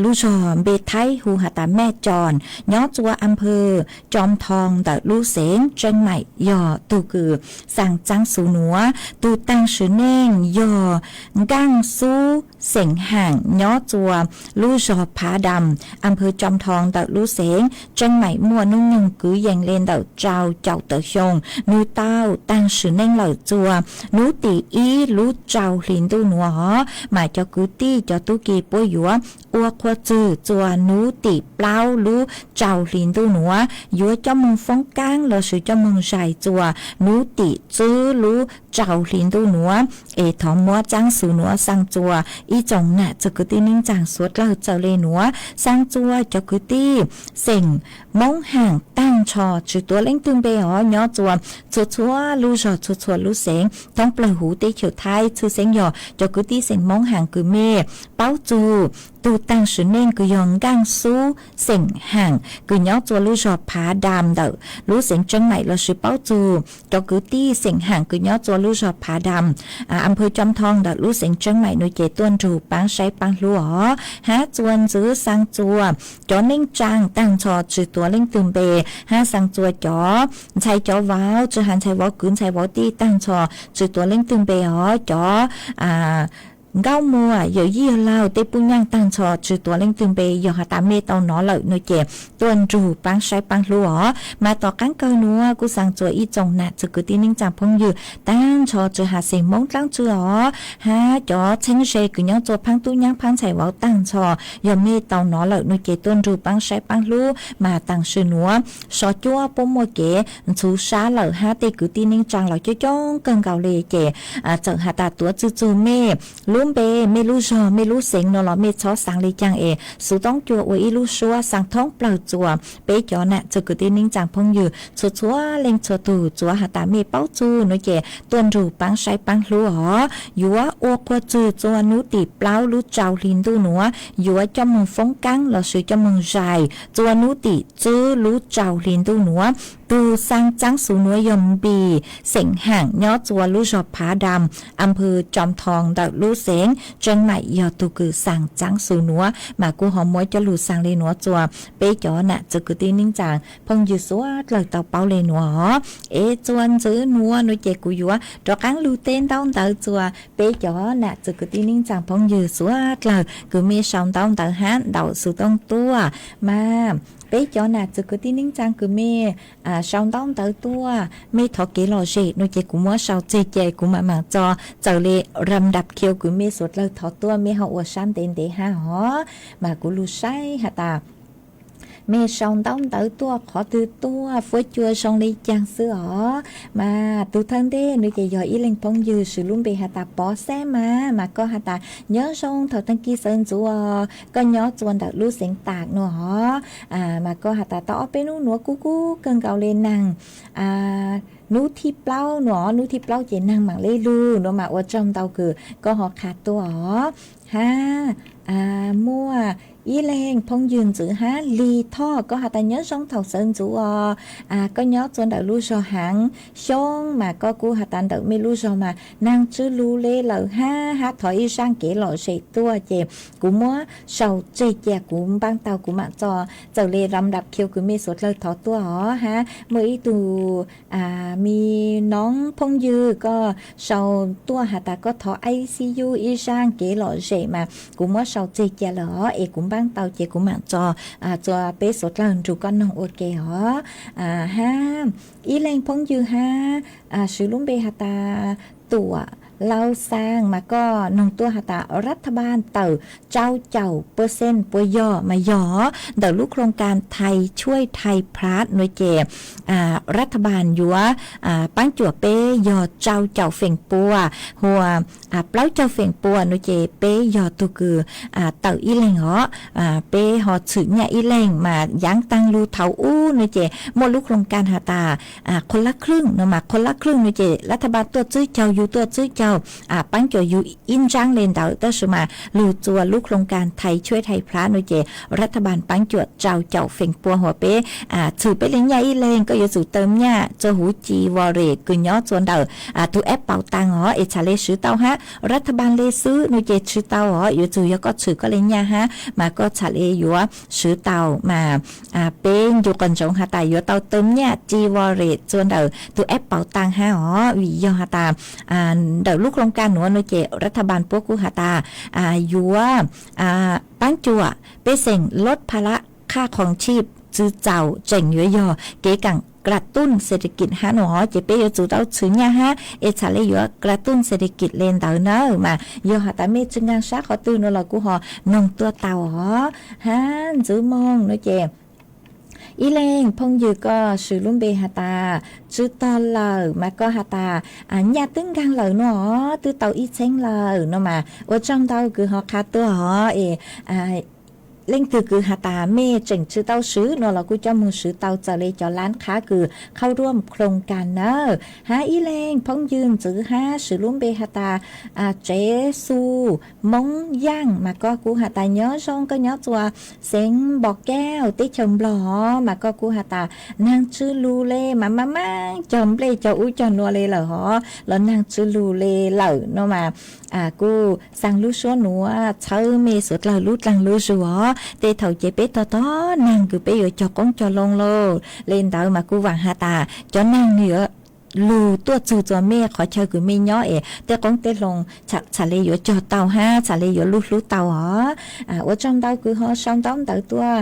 lub zog npe Thaib hu has tas Mej Coos, nyob txuas am phawj Coo Thoo ntawm lub xeev Tseeb Maim, yog tug kws xaa txaab xuv nuav. Tug taag sim neej yog Nkaaj Xub xeem Haam, nyob txuas lub zog Phav Dam, am phawj Coo Thoo ntawm lub xeev Tseeb Maim, muaj nub nyoog kwv yees le ntawm rau caum tawm xyoo. Nwg tau taag sim neej lawm txuas nub tim ib lub rau hli ntuj nuav os. Mas cov kwv tij cov tub ki puab yuav ua qhua txwg txuas nub tim plaub lub rau hli ntuj nuav, yuav coj moog foob kaab lossis coj moog zais txuas nub tim tsib lub rau hli ntuj nuav. Es thov muab txaab xuv nuav xaa txuas ib tsoom nam txiv kwv tij neej tsaa suav dlawg txawm le nuav, xaa txuas cov kwv tij xeem Moob Haam taag nrho tsi tuav leej twg npe os, nyob txuas txhua txhua lub zog txhua txhua lub xeev thoob plawg huv teb chaws Thaib, tshwj xeeb yog cov kwv tij xeem Moob Haam kws mej paub txug tug taag sim neej kws yog Nkaaj Xub xeem Haam kws nyob tsua lub zog Phav Dam ntawm lub xeev Tseeb Maim lossis paub txug cov kwv tij xeem Haam kws nyob tsua lub zog Phav Dam, a, am phw Coo Thoo ntawm lub xeev Tseeb Maim nuav ces tuaj nrug paab saib paab hlub os, hab tsua ntxwv xaa tsua cov neej tsaa taag nrho tsi tuav leej twg npe, hab xaa tsua cov ntxhais cov vauv, tsi has ntxhais vauv kwv ntxhais vauv tij taag nrho tsi tuav leej twg npe os, cov, a, nkauj muam yawm yij yawg laug tej puj nyaaj taag nrho tsi tuav leej twg npe, yog has tas mej tau nov lawm nuav ces tuaj nrug paab saib paab hlub os. Mas tom qaab kawg nuav kuj xaa tsua ib tsoom nam txwv kwv tij neej tsaa phooj ywg taag nrho tsi has xeem Moob dlaab tsi os, hab cov txheeb ze kws nyob tsua phaab tub nyaab phaab ntxhais vauv taag nrho, yog mej tau nov lawm nuav ces tuaj nrug paab saib paab hlub. Mas taam sim nuav so cuab puab muaj kev ntxhuv sab lawm hab tej kwv tij neej tsaa los coob coob kawg nkaus le ces, a, txawm has tas tuav txug txug mej lub npe, mej lub zog, mej lub xeev nuav los mej txhob xaa le caag es xuv toob cua ua ib lub suab xaa thoob plawg tsua peb cov nam txwv kwv tij neej tsaa phooj ywg txhua txhua leej txhua tug. Tsuav has tas mej paub txug nuav ces tuaj nrug paab saib paab hlub os. Yuav ua qhua txwg tsua nub tim plaub lub tsau hli ntuj nuav, yuav coj moog foob kaab lossis coj moog zais tsua nub tim tswb lub tsau hli ntuj nuav. Tug xaa txaab xuv nuav yog Npis xeem Haam nyob tsua lub zog Phav Dam, am phw Coo Thoo ntawm lub xeev Tseeb Maim yog tug kws xaa txaab xuv nuav. Mas kuj ho muab coj lug xaa le nuav tsua peb cov nam txwv kwv tij neej tsaa phooj ywg suav dlawg tau paub le nuav os. Es tsua ntxwv nuav nuav ces kuv yuav rov qaab lug teb ntaub ntawv tsua peb cov nam txwv kwv tij neej tsaa phooj ywg suav dlawg kws mej sau ntaub ntawv hab ntaus xuv tooj tuaj. Mas peb cov nam txwv kwv tij neej tsaa kws mej, a, sau ntaub ntawv tuaj, mej thov kev lom zem nuav ces kuv muab sau tseg ces kuv maam maam tso txawm le ram dap khiu kws mej suav dlawg thov tuaj mej ho ua sab ntev ntev hab os. Mas kuv lug saib has tas mej sau ntaub ntawv tuaj qhov twg tuaj fuab cua zoo le caag xwb os. Mas tug thawj ntej nuav ces yog ib leeg phooj ywg swv lub npe has tas Pov Xab Mas, mas koj has tas nyob zoo thaum taag kis sawv ntxuv os, koj nyob tsua ntawm lub xeev Tam nuav os. A, mas koj has tas tau ob peb nub nuav kub kub kawg nkaus le naag, a, nub thib plaub nuav, nub thib plaub ces naag maam le lug nuav mas ua tsaug ntau kws koj ho qha tuaj os. Hab, a, muaj ib leeg phooj ywg ntxwv hab Lis Thoj, koj has tas nyob zoo thaum sawv ntxuv os, a, koj nyob tsua ntawm lub zog Haav Xyoob mas koj kuj has tas ntawm mej lub zog mas naag tsw lug le lawm hab, hab thov ib zaaj kev lom zem tuaj ces kuv muab sau tseg cia kuv npaab tau kuv maam tso txawm le ram dap khiu kws mej suav dlawg thov tuaj os. Hab muaj ib tug, a, me noov phooj ywg koj sau tuaj has tas koj thov I C U ib zaaj kev lom zem mas kuv muab sau tseg cia lawm os, es kuv npaab tau ces kuv maam tso, a, tsua peb suav dlawg nrug koj noog ua ke os. A, hab ib leeg phooj ywg hab, a, swv lub npe has tas Tuam Lau Xaa mas koj noog tuaj has tas รัฐบาล tawm rau caum percent puas yog? Mas yog, ntawm lub โครงการ Thai Chuai Thai Plat nuav ces, a, รัฐบาล yuav, a, paab cuam peb yog rau caum feem pua, hua, a, plaub caug feem pua nuav ces peb yog tug kws, a, tawm ib leeg os, a, peb ho txhwm nyaj ib leeg mas yaav taag lug thaum ub nuav ces muaj lub โครงการ has tas, a, คนละครึ่ง nuav mas คนละครึ่ง nuav ces รัฐบาล tuaj tsib caug yug tuaj tsib caug, a, paab cuam yug ib ntsaab le ntawd tab sis mas lug tsua lub โครงการ Thai Chuai Thai Plat nuav ces รัฐบาล paab cuam rau caum feem pua hua peb, a, txhwm peb le nyaj ib leeg koj yuav tsum tawm nyaj tsua huv ci wallet kws nyob tsua ntawm, a, tug app Pau Taag os es txhad le swv tau hab รัฐบาล le xwb nuav ces tsi tau os, yuav tsum yog koj txhwm koj le nyaj hab mas koj txhad le yuav swv tau mas, a, peb ncu qhov ntsoov has tas yuav tau tawm nyaj ci wallet tsua ntawm tug app Pau Taag hab os, vim yog has tas, a, ntawm lub โครงการ nuav nuav ces รัฐบาล puab kuj has tas, a, yuav, a, paab cuam pej xeem ลดภาระค่าครองชีพ tsi txaus tseem yuav yog kev kaam กระตุ้นเศรษฐกิจ hab nuav os ces peb yuav tsum tau txhwm nyaj hab es txhad le yuav กระตุ้นเศรษฐกิจ le ntawd nawb. Mas yog has tas mej tsi nkaag sab qhov twg nuav los kuj ho noog tuaj tau os. Hab ntxwv moog nuav ces ib leeg phooj ywg koj swv lub npe has tas Tswv Tog lawm mas koj has tas, a, nyaj twb nkaag lawm nuav os, twb tau ib txheeb lawm nuav mas ua tsaug ntau kws ho qha tuaj os es, a, leej twg kws has tas mej tseem tsi tau swv no los kuj coj moog swv tau txawm le cov lab qhab kws qhau ruaj khloos kas nawb. Hab ib leeg phooj ywg ntxwv hab swv lub npe has tas Tsev Xu Moob Yaaj mas koj kuj has tas nyob zoo, koj nyob txua xeev Npom Kauj teb chaws Nplog mas koj kuj has tas naag tsi lug le mas maaj maaj cog nplej cog ub cog nuav le lawm hov los naag tsi lug le lawm no mas kuj xaa lub suab nuav txhawb mej suav dlawg lub dlaag lub zug os. Tej thaum ces peb tog tog naag kws peb yuav cog qoob cog loo lauj, le ntawd mas kuj vaam has tas cov naag nwg yuav lug tuaj txug txua mej qhov chaw kws mej nyob es tej qoob tej loo txhad le yuav cog tau hab txhad le yuav lub hlub tau os. Ua tsaug ntau kws ho sau ntaub ntawv tuaj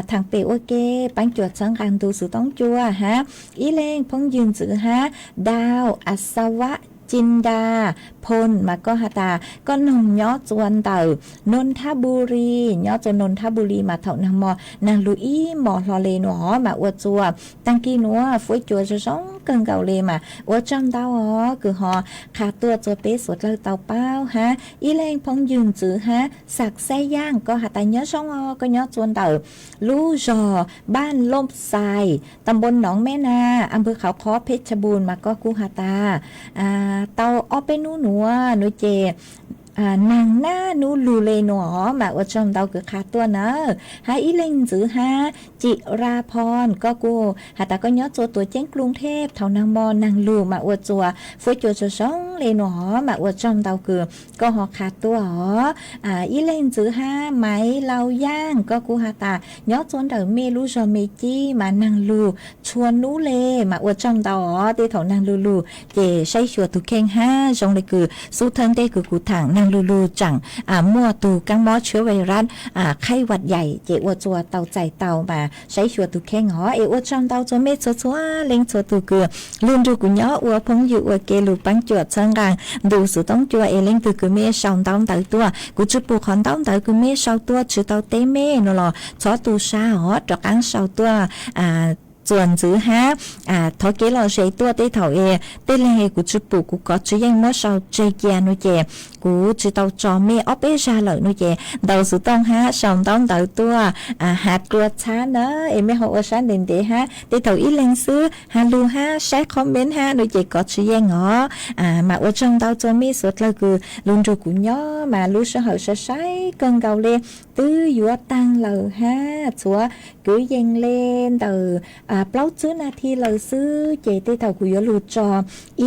thaam pem ua ke paab cuam txhawb nqaa ntu xuv toob cua hab. Ib leeg phooj ywg ntxwv hab Dau Asawab Cinda Phoo mas koj has tas koj noog nyob txua ntawm Nonthaburi, nyob txua Nonthaburi mas thaum naag mo naag lug ib mos hlo le nuav hov mas ua txua taag kig nuav fuab cua zoo zoo kawg nkaus le mas ua tsaug ntau os kws ho qha tuaj txua peb suav dlawg tau paub hab. Ib leeg phooj ywg ntxwv hab Xav Xab Yaaj koj has tas nyob zoo os, koj nyob txua ntawm lub zog Npaaj Looj Xais, tam npoo Noov Meb Nas, am pawg Qhauv Qhob, Phej Chas Npun mas koj kuj has tas tau ob peb nub nuav nuav ces naag nab nub lug le nuav hov mas ua tsaug ntau kws qha tuaj nawb. Hab ib leeg ntxwv hab Cim Ra Phoo koj kuj has tas koj nyob txua tuam ceeb Kluv Theb, thaum naag mo naag lug mas ua txua fuab cua zoo zoo le nuav hov mas ua tsaug ntau kws koj ho qha tuaj os. Ib leeg ntxwv hab Maiv Lau Yaaj koj kuj has tas nyob txua ntawm mej lub zog Me Cib mas naag lug txhua nub le mas ua tsaug ntau os. Tej thaum naag lug lug ces saib xyuas tug kheej hab zoo le kws xub thawj ntej kws kuv thaam naag lug lug tseem muaj tug kaab mob tshiab vais rab qhaib vaj yaim ces ua txua tau txais tau mas saib xyuas tug kheej os. Es ua tsaug ntau txua mej txhua txhua leej txhua tug kws lug nrug kuv nyob ua phooj ywg ua ke lug paab cuam txhawb nqaa ntu xuv toob cua es leej twg kws mej sau ntaub ntawv tuaj kuv tsi pum qhov ntaub ntawv kws mej sau tuaj tsi tau teb mej nuav los txhob tu sab os, rov qaab sau tuaj txuas ntxiv hab thov kev lom zem tuaj. Tej thaum es tej leeg kuv tsi pum kuv kov tsi yeej muab sau tseg cia nuav ces kuv tsi tau tso mej ob peb zag lawm nuav ces ntaus xuv tooj hab sau ntaub ntawv tuaj has dlua txhab na es mej ho ua sab ntev ntev hab tej thaum ib leeg xwb has lug hab saib comment hab nuav ces kov tsi yeej os. Mas ua tsaug ntau txua mej suav dlawg kws lug nrug kuv nyob mas lub sij hawm sai sai kawg nkaus le twb yuav taag lawm hab txhua kwv yees le ntawm plaub tsib nas this lawm xwb ces tej thaum kuv yuav lug tso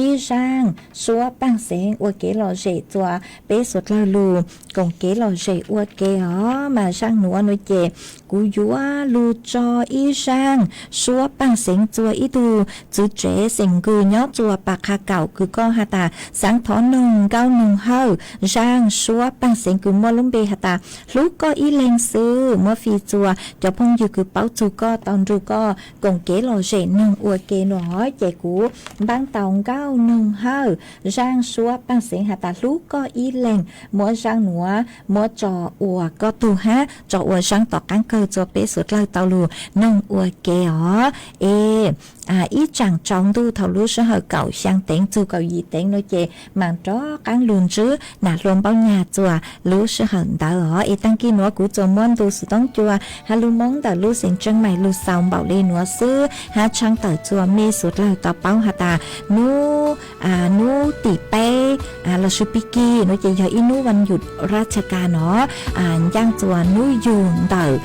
ib zaaj suab paaj xeev ua kev lom zem txua peb suav dlawg lug koom kev lom zem ua ke os. Mas zaaj nuav nuav ces kuv yuav lug tso ib zaaj suab paaj xeev txua ib tug txiv tsev xeem Nkws nyob txua Pas Qha Kaum kws koj has tas xaav thov noog nkauj noog hawj. Zaaj suab paaj xeev kws muaj lub npe has tas hlub koj ib leeg xwb, muab fij txua cov phooj ywg kws paub txug koj tau nrug koj koom kev lom zem noog ua ke nuav ces kuv npaab tau nkauj noog hawj. Zaaj suab paaj xeev has tas hlub koj ib leeg, muab zaaj nuav muab tso ua koj tug hab tso ua zaaj tom qaab kawg txua peb suav dlawg tau lug noog ua ke os. Es ib tsaam tsaus ntuj thaum lub sij hawm kaum xyaa teev txug kaum yim teev nuav ces maam rov qaab lug ntsib Nam Hlua Npaub Nyag txua lub sij hawm ntawd os. Es taag kis nuav kuv txuas muab ntu xuv toob cua has lug Moob ntawm lub xeev Tsheej Maim lug xaus npaum le nuav xwb hab tshaaj tawm txua mej suav dlawg tau paub has tas nub nub tim peb lossis pig kig nuav ces yog ib nub vas nyum raj tsha kas no ncaaj txua nub yug ntawm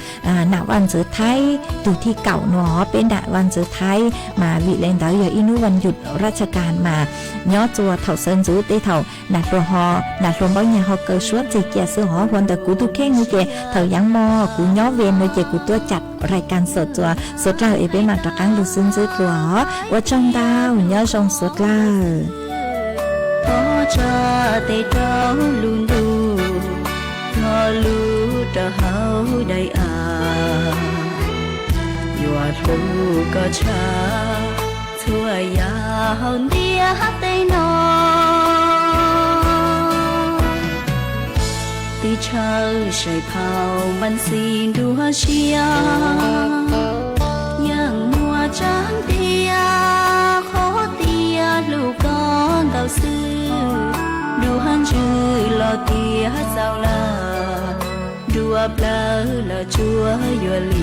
Nam Vaj Ntxwv Thaib tug thib kaum nuav. Peb Nam Vaj Ntxwv Thaib mas vim le ntawd yog ib nub vas nyum raj tsha kas mas nyob txua thaum sawv ntxwv tej thaum Nam Hlua ho Nam Hlua Npaub Nyag ho kaw suab txig cia xwb hov. Hua ntawm kuv tug kheej nuav ces thaum yaav mo kuv nyob ve nuav ces kuv tuaj cam rai kas xom txua suav dlawg es peb maam rov qaab lug xwb ntxwb dlua os. Ua tsaug ntau, nyob zoo suav dlawg. Pob tsa tes rau lub ntuj, txog lub rau hauv daim av, yuav hlub koj tshaj txhua yam hauv ntiaj teb no. Twb tshawj sai phau npan xis nruab siab, yeej muaj tsaab tias qhov tias hlub koj ntau xwb, nruab ntswg los tias txaus lawm, nruab plawv Lawv los tsuas yuav li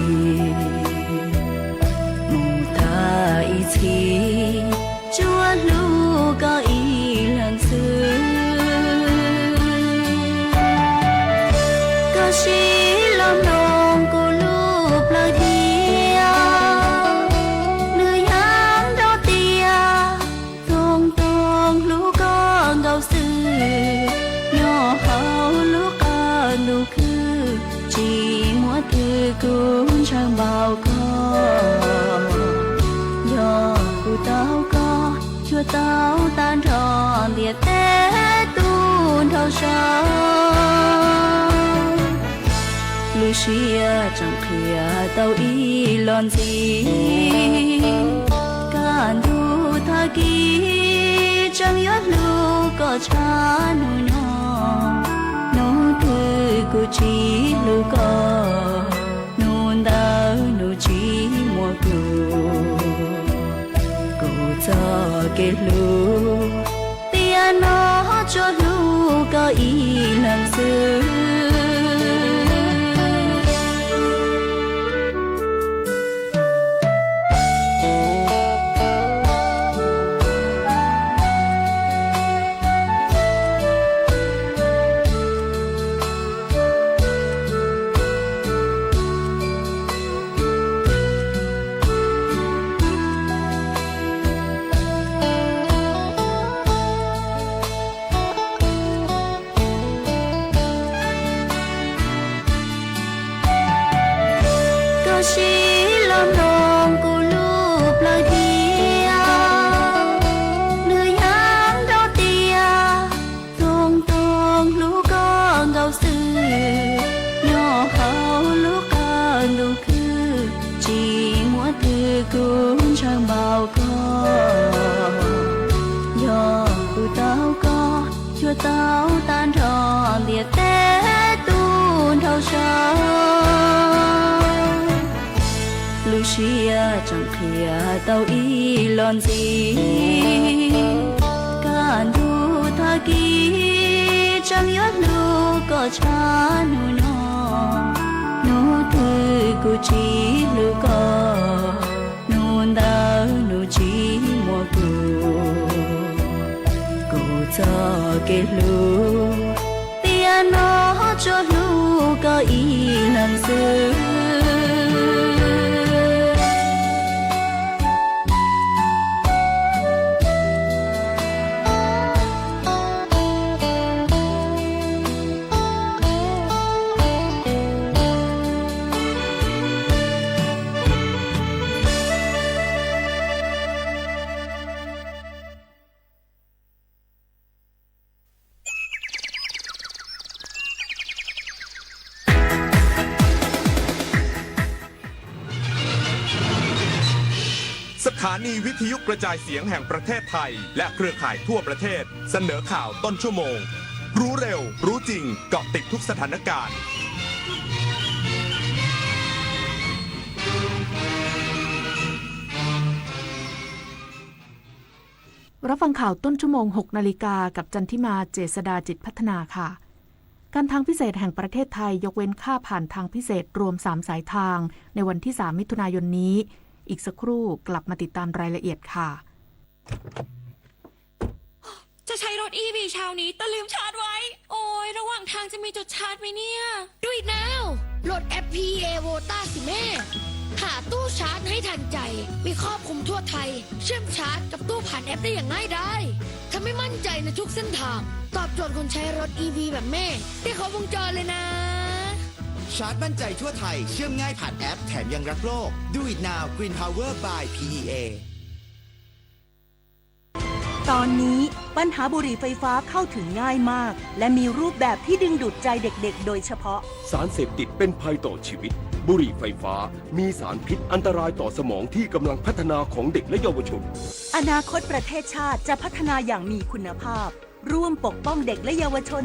mus tag ib txhis, tsuas hlub koj ib leeg xwb. Koj siv los mloog kuv lub plawv thiab, nws yeej nrov tias toog toog hlub koj nkaus xwb. Nyob hauv lub qab ntuj khwb, tsis muaj twg kuv ntshaw npaum koj. Yog kuv tau koj, yuav tau tag nrho ntiaj teb tu nrho saud. Lub siab tseem qhia tau ib los ntxiv, kaj ntug tag kis tseem yuav hlub koj tshaj hnub no. Hnub twg kuv tsis hlub koj, hnub ntawd nws tsis muaj kuv. Kuv txoj kev hlub tiam no tsuas hlub koj ib leeg xwb. Koj siv los mloog kuv lub plawv thiab, nws yeej nrov tias toog toog hlub koj nkaus xwb. Nyob hauv lub qab ntuj khwb, tsis muaj twg kuv ntshaw npaum koj. Yog kuv tau koj, yuav tau tag nrho ntiaj teb tu nrho saud. Lub siab tseem qhia tau ib los ntxiv, kaj ntug tag kis tseem yuav hlub koj tshaj hnub no. Hnub twg kuv tsis hlub koj, hnub ntawd nws tsis muaj kuv. Kuv txoj kev hlub tiam no tsuas hlub koj ib leeg xwb. Sถานีวิทยุกระจายเสียงแห่งประเทศไทยและเครือข่ายทั่วประเทศเสนอข่าวต้นชั่วโมง รู้เร็ว รู้จริง เกาะติดทุกสถานการณ์ รับฟังข่าวต้นชั่วโมง หกนาฬิกา กับจันทิมา เจษฎา จิตพัฒนาค่ะ การทางพิเศษแห่งประเทศไทยยกเว้นค่าผ่านทางพิเศษรวมสามสายทาง ในวันที่สามมิถุนายนนี้ อีกสักครู่กลับมาติดตามรายละเอียดค่ะ จะใช้รถอีวีเช้านี้แต่ลืมชาร์จไว้ โอ๊ย ระหว่างทางจะมีจุดชาร์จไหมเนี่ย Do it now โหลดแอป พีอีเอ Vota สิแม่ หาตู้ชาร์จให้ทันใจ มีครอบคลุมทั่วไทย เชื่อมชาร์จกับตู้ผ่านแอปได้อย่างง่ายดาย ทำให้มั่นใจในทุกเส้นทาง ตอบโจทย์คนใช้รถอีวีแบบแม่ ได้ครบวงจรเลยนะ ชาร์จมั่นใจทั่วไทย เชื่อมง่ายผ่านแอป แถมยังรักโลก Do it now Green Power by พีอีเอ ตอนนี้ปัญหาบุหรี่ไฟฟ้าเข้าถึงง่ายมาก และมีรูปแบบที่ดึงดูดใจเด็กๆ โดยเฉพาะ สารเสพติดเป็นภัยต่อชีวิต บุหรี่ไฟฟ้ามีสารพิษอันตรายต่อสมองที่กำลังพัฒนาของเด็กและเยาวชน อนาคตประเทศชาติจะพัฒนาอย่างมีคุณภาพ ร่วมปกป้องเด็กและเยาวชน